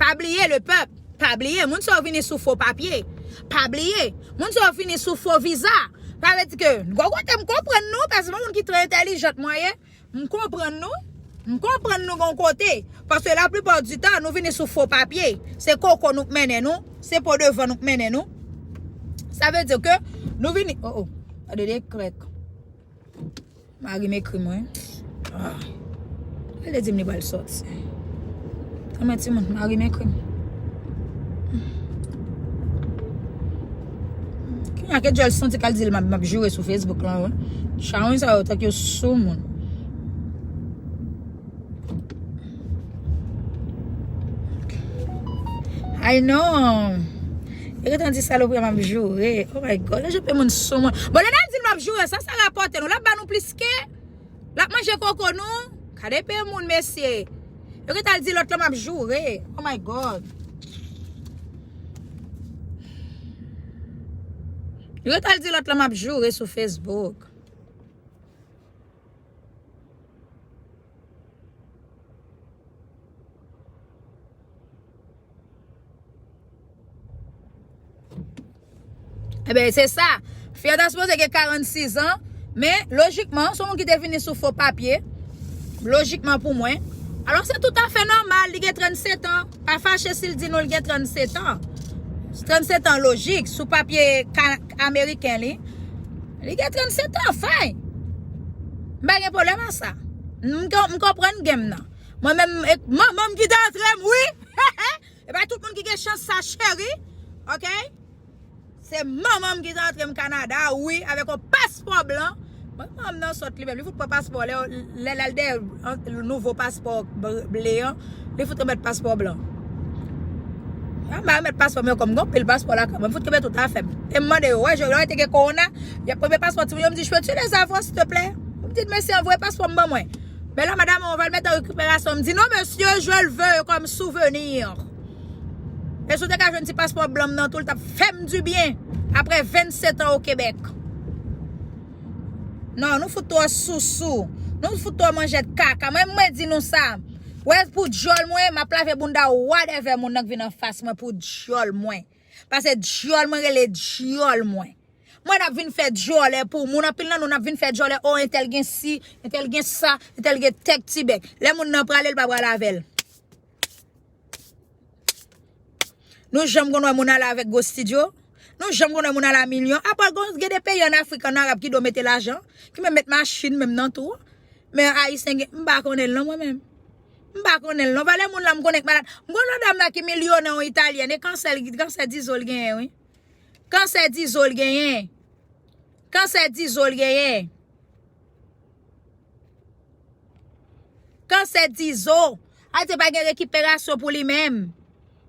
Pa bliye, lepèp. Pa bliye, moun sa yo vini sou fo papye. Pa bliye, moun sa yo vini sou fo viza. Sa vle di ke, gon kote m konprann nou, paske se yon moun ki trè entèlijant mwen ye. M konprann nou. M konprann nou gon kote. Paske laplipa di tan, nou vini sou fo papye. Se koko nou k mennen nou. Se po devan nou k mennen nou. Sa vle di ke nou vini, oh, oh. Gade de krèk. Mari m ekri mwen. Ah. Li di m li pral sòti. Tanmen timoun, mari m ekri m. Kounye a ke Joel santi k al di l m ap, m ap joure sou Facebook lan, wi. Chawony sa yo tank yo soumoun. I know. Yo gentan di salopri a m ap joure. Oh my God. Lè jan pe moun soumoun. Bon, lè n al di l m ap joure, sa, sa rapòte nou. L ap ba nou plis ke. L ap manje koko nou. Gade pe moun, mesye. Yo gentan al di lòt lan m ap joure. Oh my God. Yo t al di lòt lan m ap joure sou Facebook. Ebyen, se sa. Fi an ta sipoze gen karannsis an, men lojikman, se yon moun ki te vini sou fo papye. Lojikman pou mwen. Alò, se toutafè nòmal, li gen trannset an. Pa fache si l di nou l gen trannset an. Trannset an lojik, sou papye ka-, ameriken li. Li gen trannset an, fine. M pa gen pwoblèm a sa. M, m konprann game nan. Mwen menm, e, manman m ki te antre m, wi. E pa tout moun ki gen chans sa, cheri. Oke? Se manman m ki te antre m Kanada, wi, avèk yon paspò blan. Mwen, manman m nan sòt li menm. Li fout pran paspò, lè, lè l al dèyè, an, nouvo paspò b-, ble an, li fout remèt paspò blan. An ba remèt paspò m yo kòm gon pil paspò la kanmenm. Fout kenbe tout afè m. E m mande yo, wè, yo, lè te gen kowona, y ap premye paspò timoun yo, m di, "Je peux-tu les avoir, s'il te plaît?" M di, "Mesye, voye paspò m ban mwen." Men la, madam, on va le mettre en récupération. M di, "Non, monsieur, je le veux comme souvenir." E si w te ka jwenn ti paspò blan m nan tou, l t ap fè m dibyen. Apre vennset an o Kebèk. Non, nou fout twò sousou. Nou fout twò manjèt kaka. Mwen, mwen di nou sa. Wè, pou dyòl mwen, m ap lave bounda whatever moun nan k vin anfas mwen pou dyòl mwen. Paske dyòl mwen rele dyòl mwen. Mwen n ap vin fè dyòlè pou moun. Anpil nan nou n ap vin fè dyòlè. O, entèl gen si, entèl gen sa, entèl gen tèk ti bèk. Lè moun nan prale, l pa pral avè l. Nou janm konn wè moun ale avèk gwo stidyo? Nou janm konn wè moun ale a milyon? Apa gon, gen de peyi ann Afrik, ann Arab ki do mete lajan, ki menm met machin menm nan tou. Men Ayisyen gen, m pa konnen l non mwen menm. M pa konnen l non. Valè moun la m konnen k malad. M konn yon dam la ki milyonè, yon Italyèn, e kansè, kansè dizo l genyen, wi. Kansè dizo l genyen. Kansè dizo l genyen. Kansè dizo. Ayiti pa gen rekiperasyon pou li menm.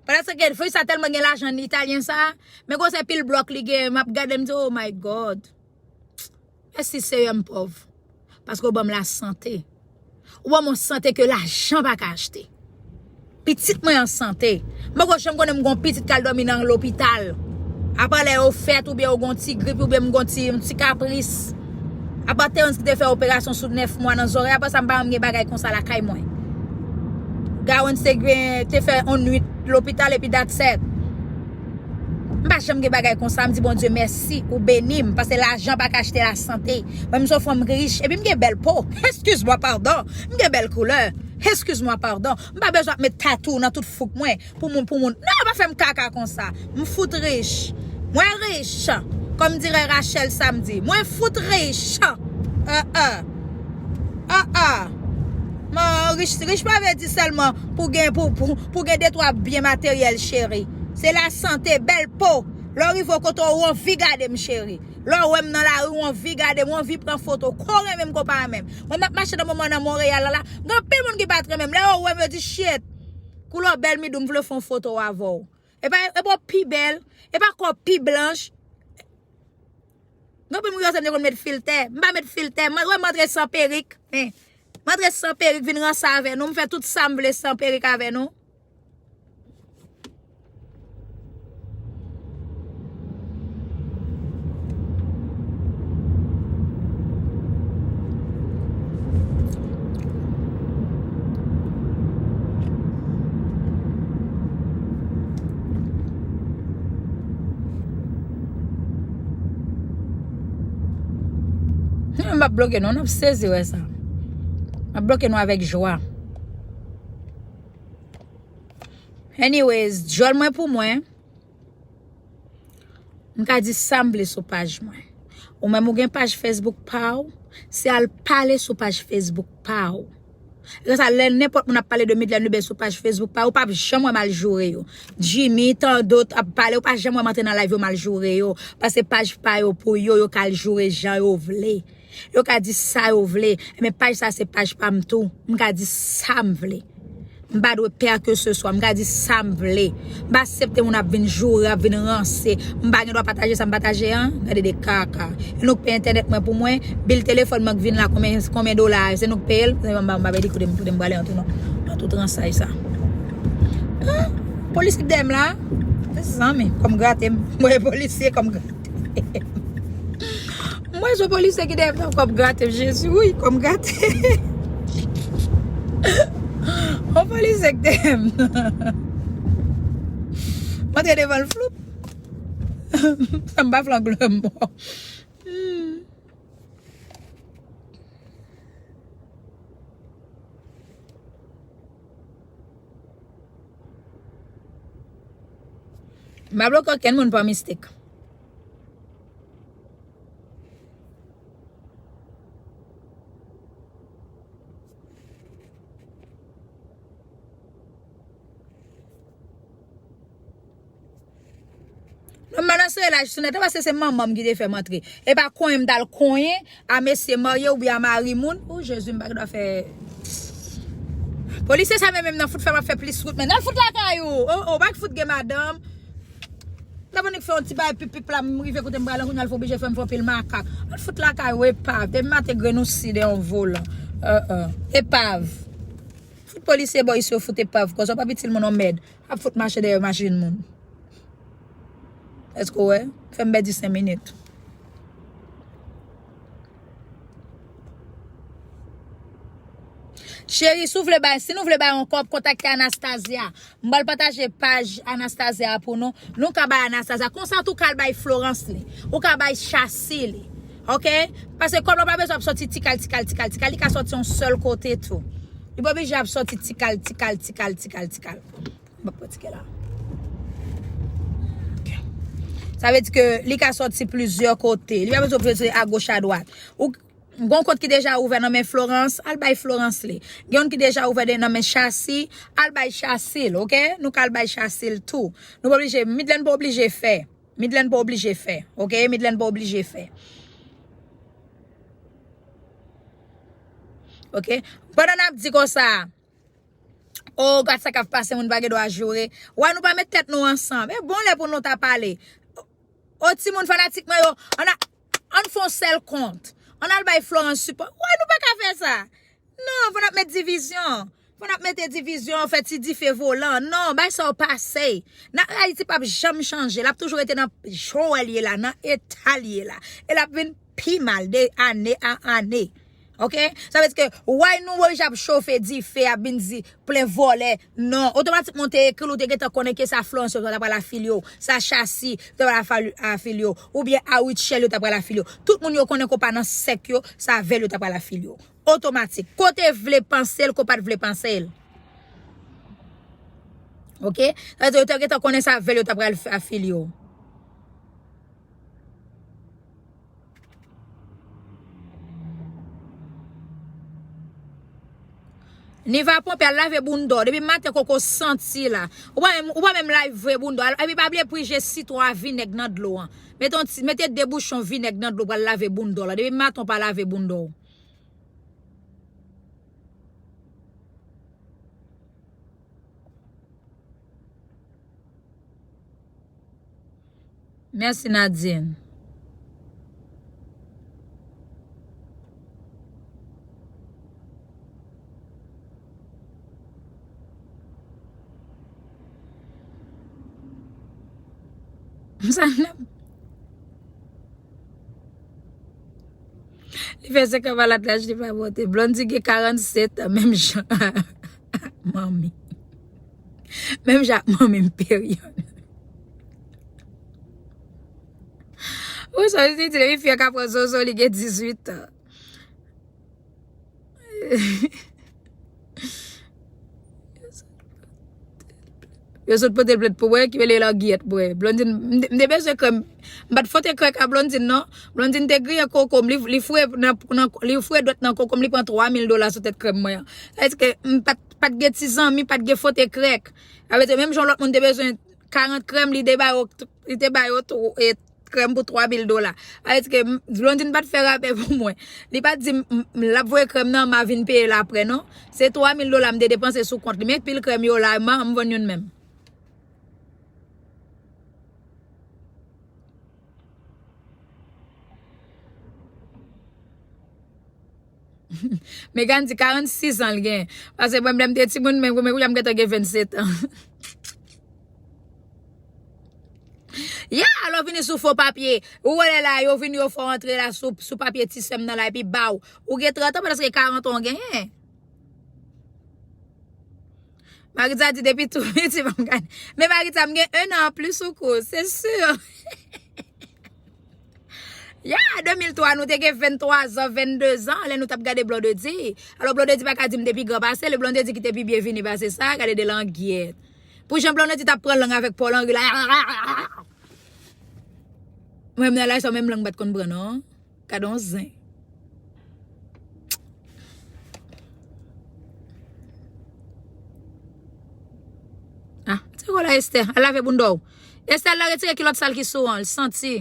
Pandan se ke fi sa tèlman gen lajan Italyen sa, men gon se pil blòk li gen, m ap gade m di, "Oh my God." Mèsi Seyè, m pòv. Paske w ban m lasante. Ou ban m yon sante ke lajan pa ka achte. Pitit mwen an sante. M poko janm konnen m gon pitit k al dòmi nan lopital. Apa lè yo fèt oubyen yo gon ti grip oubyen m gon ti, yon ti kapris. Apa Terence ki te fè operasyon sou nèf mwa nan zòrèy, apa sa m pa janm gen bagay konsa lakay mwen. Gawens te gen, te fè yon nwit lopital epi that's it. M pa janm gen bagay konsa, m di Bondye mèsi, ou beni m, paske lajan pa ka achte lasante. Mwen, m se yon fanm rich, epi m gen bèl po. Excuse-moi, pardon. M gen bèl koulè. Excuse-moi, pardon. M pa bezwen ap met tatou nan tout fouk mwen pou moun, pou moun. Non, pa fè m kaka konsa. M fout rich. Mwen rich. Comme dirait Rachel Samedi. Mwen fout rich. Ah, ah. Ah, ah. Man, rich, rich pa vle di sèlman pou gen, pou, pou, pou gen de twa byen materyèl, cheri. Se lasante, bèl po. Lè w rive yon kote, w anvi gade m, cheri. Lè w wè m nan lari, w anvi gade m, w anvi pran foto. Ko renmen m, ko pa renmen m. Mwen, m ap mache nan moman nan Monreyal la, la. Gen anpil moun ki pa t renmen m. Lè yo wè m, yo di, "Shit. Koulè w bèl, Midou, m vle fè yon foto avè w." E pa, e pa w pi bèl, e pa kò w pi blanch. Gen anpil moun ki panse m te konn met filtè. M pa met filtè. Mwen, wè m antre san perik. Hein. M antre san perik, vin ranse avè nou. M fè tout sa m vle san perik avè nou. Hmm, m ap bloke nou, n ap sezi wè sa. M ap bloke nou avèk jwa. Anyways, djòl mwen pou mwen. M ka di sa m vle sou paj mwen. Ou menm ou gen paj Facebook pa w, se al pale sou paj Facebook pa w. Lè sa, lè nenpòt moun ap pale de Midlène Lubin sou paj Facebook pa yo, ou p ap janm wè m al joure yo. Jimmy, tan dòt ap pale, ou pa janm wè m antre nan live yo m al joure yo. Paske paj pa yo pou yo, yo ka al joure jan yo vle. Yo ka di sa yo vle. Men paj sa se paj pa m tou. M ka di sa m vle. M pa dwe pè a ke se swa. M ka di sa m vle. M pa aksepte moun ap vin joure, ap vin ranse. M pa gen dwa pataje sa m pataje an. Gade de kaka. E nou k peye entènèt mwen pou mwen. Bil telefòn mwen k vin la, konbyen, konbyen dola? Se nou k peye l? Se m pa, m pa peye li, koute m, koute m prale an tou non. Nan tout ransay sa. Ah, polis ki dèyè m la. Se zanmi, kòm grate m. Mwen polisye kòm grate m. Mwen se polisye ki te m nan kòm grate m, Jezi, wi, kòm grate. On polisye ki te m nan. Mwen te devan l floup. M pa flank lè mò. Hmm. M pa bloke okenn moun pa mistik. Non, m pa nan serelaj sou nèt la, paske se manman m ki te fè m antre. E pa konyen m t al konyen a mesye marye oubyen a mari moun. O Jezi, m pa gen dwa fè. Polisye sa menm nan fout fè m ap fè plis wout, men al fout lakay ou. O, o, pa fout gen madanm. Nan annik fè yon ti bagay pip pip la, m rive kote m pral la, kounye a l fè oblije fè m fè yon pil makak. Al fout lakay ou, epav. Depi maten grenn ou si de yon volan. Uh, uh. Epav. Fout polisye bò isi yo fout epav, kòz w ap itil moun yon mèd. Ap fout mache dèyè machin moun. Èske w wè? Fè m pèdi senk minit. Cheri, si w vle bay, si nou vle bay yon kòb, kontakte Anastasia. M pral pataje paj Anastasia a pou nou. Nou ka bay Anastasia. Konsa tou ka al bay Florence li. Ou ka bay Chassi li. Oke? Paske kòb la pa bezwen ap sòti tikal, tikal, tikal, tikal. Li ka sòti yon sèl kote tou. Li pa oblije ap sòti tikal, tikal, tikal, tikal, tikal. M ap pran tikè la. Oke. Sa vle di ke li ka sòti plizyè kote. Li pa bezwen sòti agoch, adwat. Ou Gon kont ki deja ouvè nan men Florence, al bay Florence li. Gen youn ki deja ouvè de nan men Chassi, al bay Chassi l, oke? Nou ka al bay Chassi l tou. Nou pa oblije, Midlène pa oblije fè. Midlène pa oblije fè, oke? Midlène pa oblije fè. Oke? Pandan n ap di konsa, o, gad sa k ap pase, moun pa gen dwa joure. Wè, nou pa met tèt nou ansanm. E bon lè pou nou ta pale. O, timoun fanatik mwen yo, ann a, ann fè yon sèl kont. Ann al bay Florence sipò. Wè, nou pa ka fè sa. Non, fò n ap met divizyon. Fò n ap mete divizyon, fè ti dife volan. Non, bay sa yo pase. Nan Ayiti p ap janm chanje. L ap toujou rete nan jan l ye la, nan eta l ye la. E l ap vin pi mal de ane an ane. Oke? Sa vle di ke, why nou oblije ap chofe dife, ap vin di plen vòlè? Non. Otomatikman, ou te ekri l, ou te gentan konnen ke se a Florence yo ta pral afilye w, se a Chassi yo ta pral afali-, afilye w, oubyen a Rutshelle yo ta pral afilye w. Tout moun yo konnen ke w pa nan sèk yo, se avè l yo ta pral afilye w. Otomatik. Ke w te vle panse l, ke w pa t vle panse l. Oke? Sa vle di, yo te gentan konnen se avè l yo ta pral f-, afilye w. Niva ponpe al lave bounda w. Depi maten koko santi la. Ou pa menm, ou pa menm lave bounda w. Epi pa bliye prije sitwon a vinèg nan dlo an. Mete yon ti, mete de bouchon vinèg nan dlo pral lave bounda w la. Depi maten w pa lave bounda w. Mèsi, Nadine. Sa n ap Li fè senk an malad laj li pa monte. Blondedy gen karannset an, menm jan ak manmi. Menm jan ak manmi m, peryòd. Ou sa di, di, li fi an ka pran zozo, li gen dizuit an. Yo sot pote l plent pou mwen, ki rele Langiyèt mwen. Blondine, m te, m te bezwen krèm. M pa t fwote krèk a Blondine, non. Blondine te griyen koko m, li, li fouye nan, nan, li fouye dwèt nan koko m, li pran twa mil dola sou tèt krèm mwen an. Èske m pa t, pa t gen ti zanmi, pa t gen fwote krèk? Sa vle di, menm jan lòt moun te bezwen karant krèm, li te ba yo, li te ba yo tou, e, krèm pou twa mil dola. Sa vle di ke m-, Blondine pa t fè rabè pou mwen. Li pa t di m, m, l ap voye krèm nan, m a vin peye l aprè, non. Se twa mil dola m te depanse sou kont li. Men pil krèm yo la, m, m vann youn menm. Megan di karannsis an l gen. Paske mwen, lè m te timoun, men, men kounye a m gentan gen vennset an. Ya, lè w vini sou fo papye, ou wè lè la, yo vini, yo fè w antre la sou, sou papye ti sè m nan la, epi ba w. Ou gen trant an, paske karant an w genyen. Maritza di depi tou piti pa m gade. Men Maritza, m gen un an anplis ou kou, se si. Ya, de mil twa, nou te gen venntwa zan, vennde zan, lè nou t ap gade Blondedy. Alò, Blondedy pa ka di m te pi gran pase l, e Blondedy ki te pi byen vini pase sa, gade de langyèt. Pou jan Blondedy t ap pran lang avèk Paul Henry la. Mwen, m nan laj sa, menm lang m pa t konn pran, non. Gade yon zen. Ah, se kwa la, Esther? Al lave bounda w. Esther, al la retire kilòt sal ki sou an, l santi.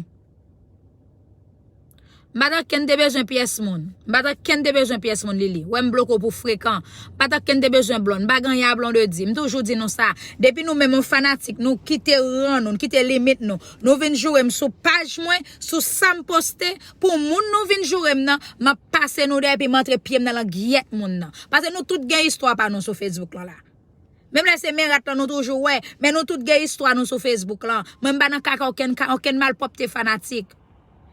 M pa t ankenn te bezwen pyès moun. M pa t ankenn te bezwen pyès moun, Lili. Wè m bloke w pou frekan. M pa t ankenn te bezwen Blonde. M pa gen anyen a Blondedy. M toujou di nou sa. Depi nou menm yon fanatik, nou kite ran nou, nou kite limit nou. Nou vin joure m sou paj mwen, sou sa m poste, pou moun nou vin joure m nan, m ap pase nou dèyè epi m antre pye m nan langyèt moun nan. Paske nou tout gen istwa pa nou sou Facebook lan la. Menm lè se men rat lan nou toujou wè, men nou tout gen istwa nou sou Facebook lan. Mwen m pa nan kaka okenn, ka- okenn malpwòpte fanatik.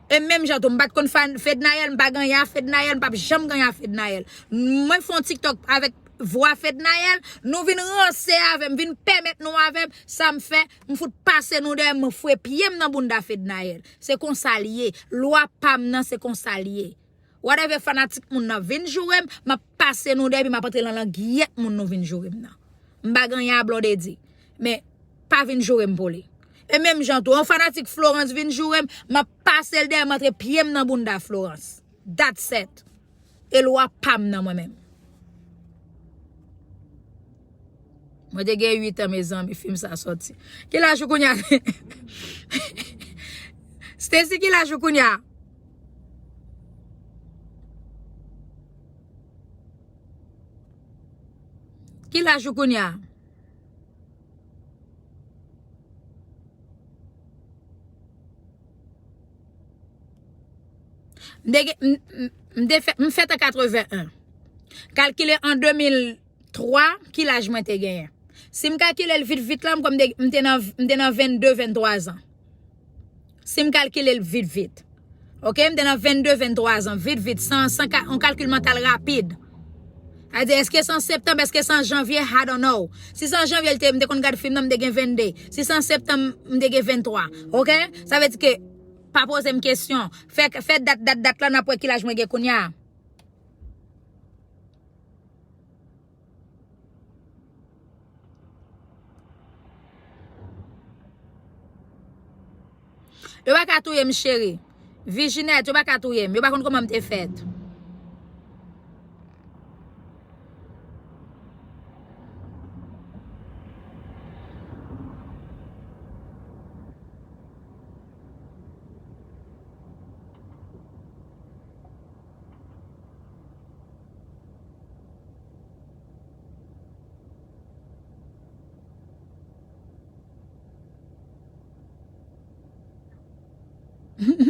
E menm jan tou, m pa t konn fan Fednaelle, m pa gen anyen a Fednaelle, m p ap janm gen anyen a Fednaelle. Mwen fè yon TikTok avèk vwa Fednaelle, nou vin ranse avè m, vin pèmèt nou avè m, sa m fè, m fout pase nou dèyè, m fwe pye m nan bounda Fednaelle. Se konsa l ye. Lwa pa m nan, se konsa l ye. Whatever fanatik moun nan vin joure m, m ap pase nou dèyè, epi m ap antre nan langyèt moun nou vin joure m nan. M pa gen anyen a Blondedy. Men, pa vin joure m pou li. E menm jan tou, yon fanatik Florence vin joure m, m ap pase l dèyè, m antre pye m nan bounda Florence. That's it. E lwa pa m nan mwen menm. Mwen te gen uit an, mezanmi, fim sa sòti. Ki laj ou kounye a? Stacy, ki laj ou kounye a? Ki laj ou kounye a? M te gen, m, m, m te fè, m fèt an katreven en. Kalkile an de mil twa, ki laj mwen te genyen. Si m kalkile l vit vit la, m kwè m te, m te nan, m te nan vennde, venntwa zan. Si m kalkile l vit vit. Oke, m te nan vennde, venntwa zan, vit vit, san, san ka, yon kalkil mantal rapid. Sa di, èske se an septanm, èske se an janvye, I don't know. Si se an janvye, l te, m te konn gad fim nan, m te gen vennde. Si se an septanm, m te gen venntwa. Oke? Sa vle di ke, pa poze m kesyon. Fè, fè dat, dat, dat la, n ap wè ki laj mwen gen kounye a. Yo pa ka touye m, cheri. Vijinèt, yo pa ka touye m. Yo pa konn kòman m te fèt.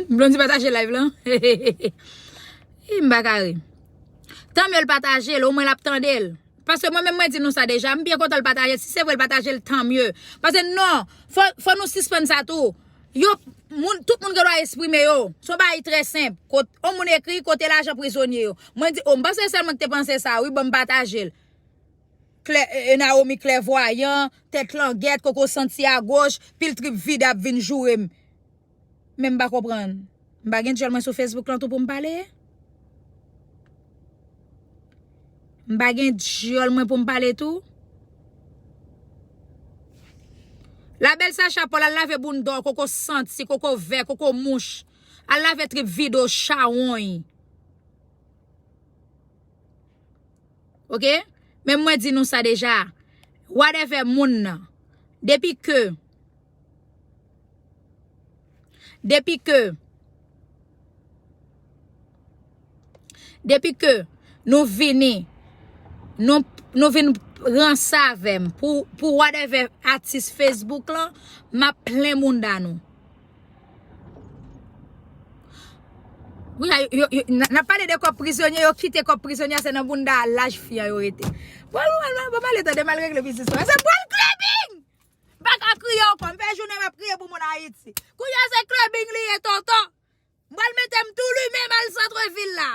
Blondy pataje live lan. Ih, m pa ka ri. Tanmye l pataje l, omwen l ap tande l. Paske mwen menm mwen di nou sa deja, m byen kontan l pataje l. Si se vre l pataje l, tanmye. Paske non, fò, fò nou sispann sa tou. Yo, moun, tout moun gen dwa eksprime yo. Se yon bagay trè senp. Kot, yon moun ekri, kote lajan prizonye yo. Mwen di, o, m panse sèl mwen ki te panse sa, wi, bon, m pataje l. Klè, e, e, Naomi klèvwayan, tèt langèt, koko santi agoch, pil trip vide ap vin joure m. Men m pa konprann. M pa gen djòl mwen sou Facebook lan tou pou m pale? M pa gen djòl mwen pou m pale tou? La bèl Sacha Paul, al lave bounda w, koko santi, koko vè, koko mouch. Al lave trip vide w, chawony. Oke? Men mwen di nou sa deja. Whatever moun nan. Depi ke, depi ke, depi ke nou vini, nou, nou vin ranse avè m pou, pou whatever atis Facebook lan, m ap plen bounda nou. Wi, yo, yo, n, n ap pale de kòb prizonye, yo kite kòb prizonye a, se nan bounda laj fi an yo rete. Bon, bon, bon, bon, m ale tande m al regle biznis mwen. Se pral clubbing! M pa ka kriye ankò. M fè jounen m ap kriye pou moun Ayiti. Kounye a se clubbing li ye, tonton. M pral mete m tou limen m al santrevil la.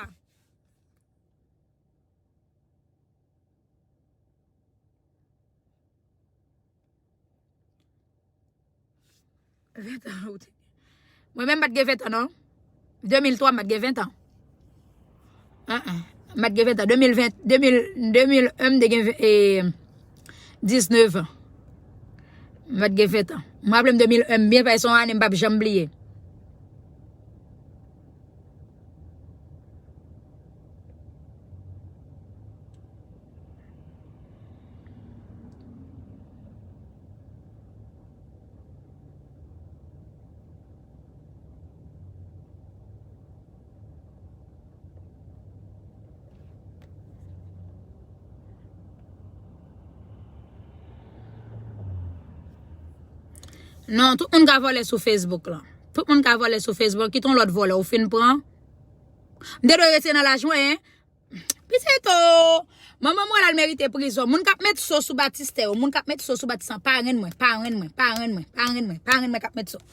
Ven tan ou te. Mwen menm m pa t gen ven tan non. De mil twa m pa t gen ven tan. An an. M pa t gen ven tan. De mil ven, de mil, de mil en m te gen ven- e, diznèf an. M pa t gen ven tan. M raple m de mil en m byen paske se yon ane m p ap janm bliye. Non, tout moun ka vòlè sou Facebook lan. Tout moun ka vòlè sou Facebook. Kite yon lòt vòlè, ou fin pran. M te dwe rete nan laj mwen, en. Pitit o! Manman mwen al merite prizon. Moun k ap met so sou batistè yo, moun k ap met so sou batistè, parenn mwen, parenn mwen, parenn mwen, parenn mwen, parenn mwen k ap met so.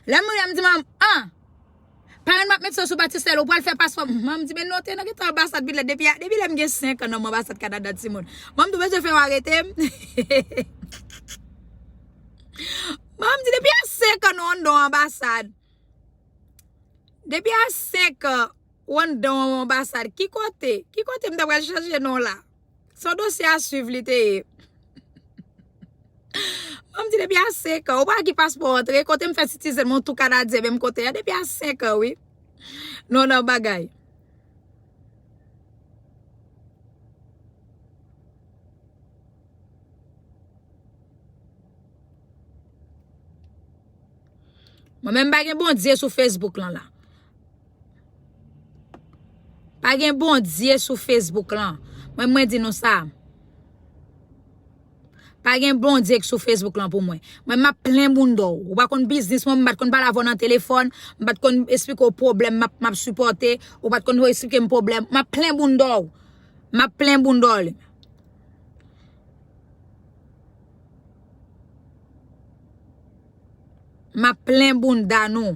Lè m rive, m di manman, an! Parenn mwen ap met so sou batistè, ou pral fè paspò. Manman m di, men non, te nan gentan anbasad, pitit, depi, depi lè m gen senk an, nan anbasad Kanada, timoun. Manman m tou bezwen fè yo arete m. Manman m di, depi a senk an, nou anndan yon anbasad. Depi a senk an, ou anndan yon anbasad. Ki kote? Ki kote m ta pral chanje non la? Se yon dosye a swiv li te ye. Manman m di depi a senk an, ou pa ki paspò antre, kote m fè citizen mwen tou kanadyen menm kote a, depi a senk an, wi. Non, nan bagay. Mwen menm pa gen Bondye sou Facebook lan la. Pa gen Bondye sou Facebook lan. Mwen, mwen di nou sa. Pa gen Bondye ki sou Facebook lan pou mwen. Mwen, m ap plen bounda w. Ou pa konn biznis mwen, m pa t konn pale avè w nan telefòn, m pa t konn esplike w pwoblèm m ap, m ap sipòte, ou pa t konn esplike m pwoblèm. M ap plen bounda w. M ap plen bounda w. M ap plen bounda nou.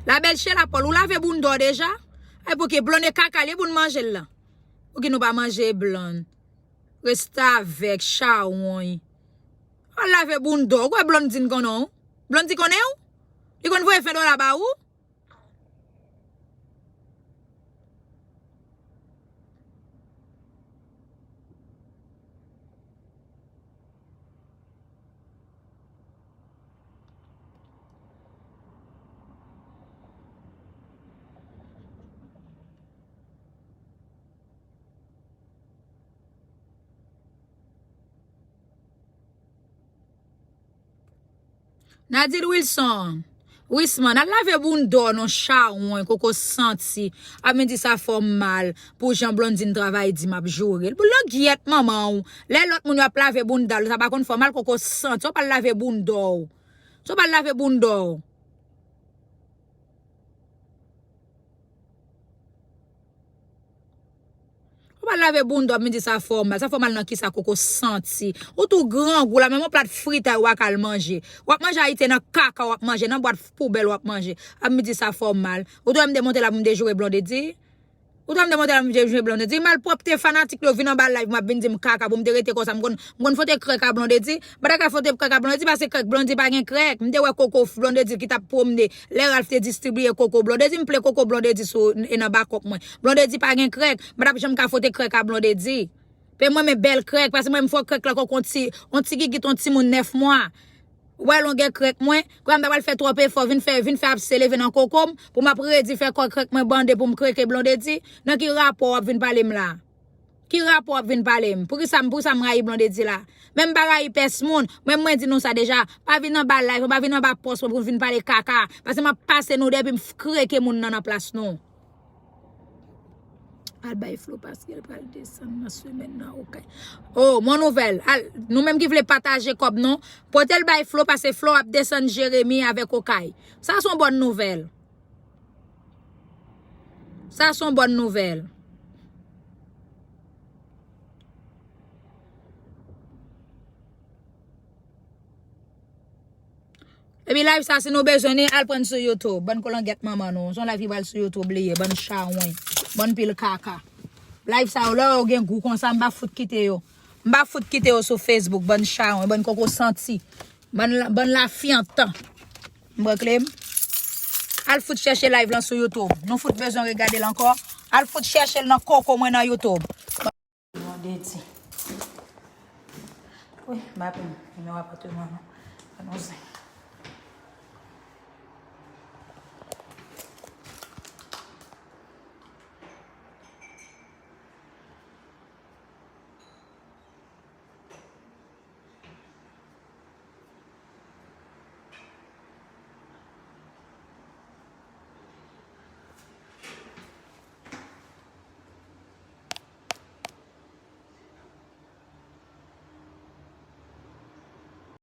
La bèl Sheila Paul, ou lave bounda w deja? Ay, pouki Blonde e kaka, li pou n manje l lan. Pouki nou pa manje Blonde? Restavèk, chawony. Al lave bounda w. Ou kwè Blondine konnen w? Blondine konnen w? Li konn voye ven dola ba ou? Nadil Wilson, Wisman, al lave bounda w non chawony, koko santi. Ap vin di sa fè w mal pou jan Blondine travay di m ap joure l. Pou langyèt manman w. Lè lòt moun yo ap lave bounda l, sa pa konn fè w mal, koko santi. W ap al lave bounda w. W ap al lave bounda w. Ou pa lave bounda w, ap vin di sa fè w mal. Sa fè w mal nan kisa, koko santi? Ou tou grangou la, menm yon plat fritay ou pa ka al manje. W ap manje ayityen, nan kaka w ap manje, nan bwat poubèl w ap manje. Ap vin di sa fè w mal. Ou tou wè m te monte la pou m te joure Blondedy? Ou tou wè m te monte la pou m te joure Blondedy? Malpwòpte fanatik yo vin anba live mwen ap vin di m kaka pou m te rete konsa. M konn, m konn fwote krèk a Blondedy. M pa ta ka fwote krèk a Blondedy paske krèk Blondedy pa gen krèk. M te wè koko Blondedy ki t ap pwomne. Lè Ralph te distribiye koko Blondedy, m plen koko Blondedy sou, e nan bakòp mwen. Blondedy pa gen krèk. M pa t ap janm ka fwote krèk a Blondedy. Pe mwen men bèl krèk, paske mwen m fwot krèk la kòk on ti, on ti gigit, on timoun nèf mwa. Ou wè longè krèk mwen, kòm m ta pral fè twòp efò, vin fè, vin fè apse leve nan koko m, pou m ap redi fè kò krèk mwen bande pou m kreke Blondedy. Nan ki rapò w ap vin pale m la? Ki rapò w ap vin pale m? Poukisa m, poukisa m rayi Blondedy la? Men m pa rayi pès moun. Mwen, mwen di nou sa deja. Pa vin anba live mwen, pa vin anba pòs mwen pou vin pale kaka. Paske m ap pase nou depi m f-, kreke moun nan nan plas nou. Al bay Flo paske l pral desann nan semèn nan, okay. Oh, mon nouvèl. Al, nou menm ki vle pataje kòb nou, pote l bay Flo paske Flo ap desann Jeremi avèk Okay. Sa se yon bòn nouvèl. Sa se yon bòn nouvèl. Epi live sa, si nou bezwen li, al pran sou YouTube. Bann kolangyèt manman nou. Se yon live ki pral sou YouTube li ye, bann chawony, bann pil kaka. Live sa yo, lè yo gen gou konsa, m pa fout kite yo. M pa fout kite yo sou Facebook, bann chawony, bann koko santi, bann, bann lafyantan. M pran kle m. Al fout chèche live lan sou YouTube. Nou fout bezwen regade l ankò. Al fout chèche l nan koko mwen nan YouTube. Mwen de di. Wi, m pa pran nimewo apatman non. Anonse.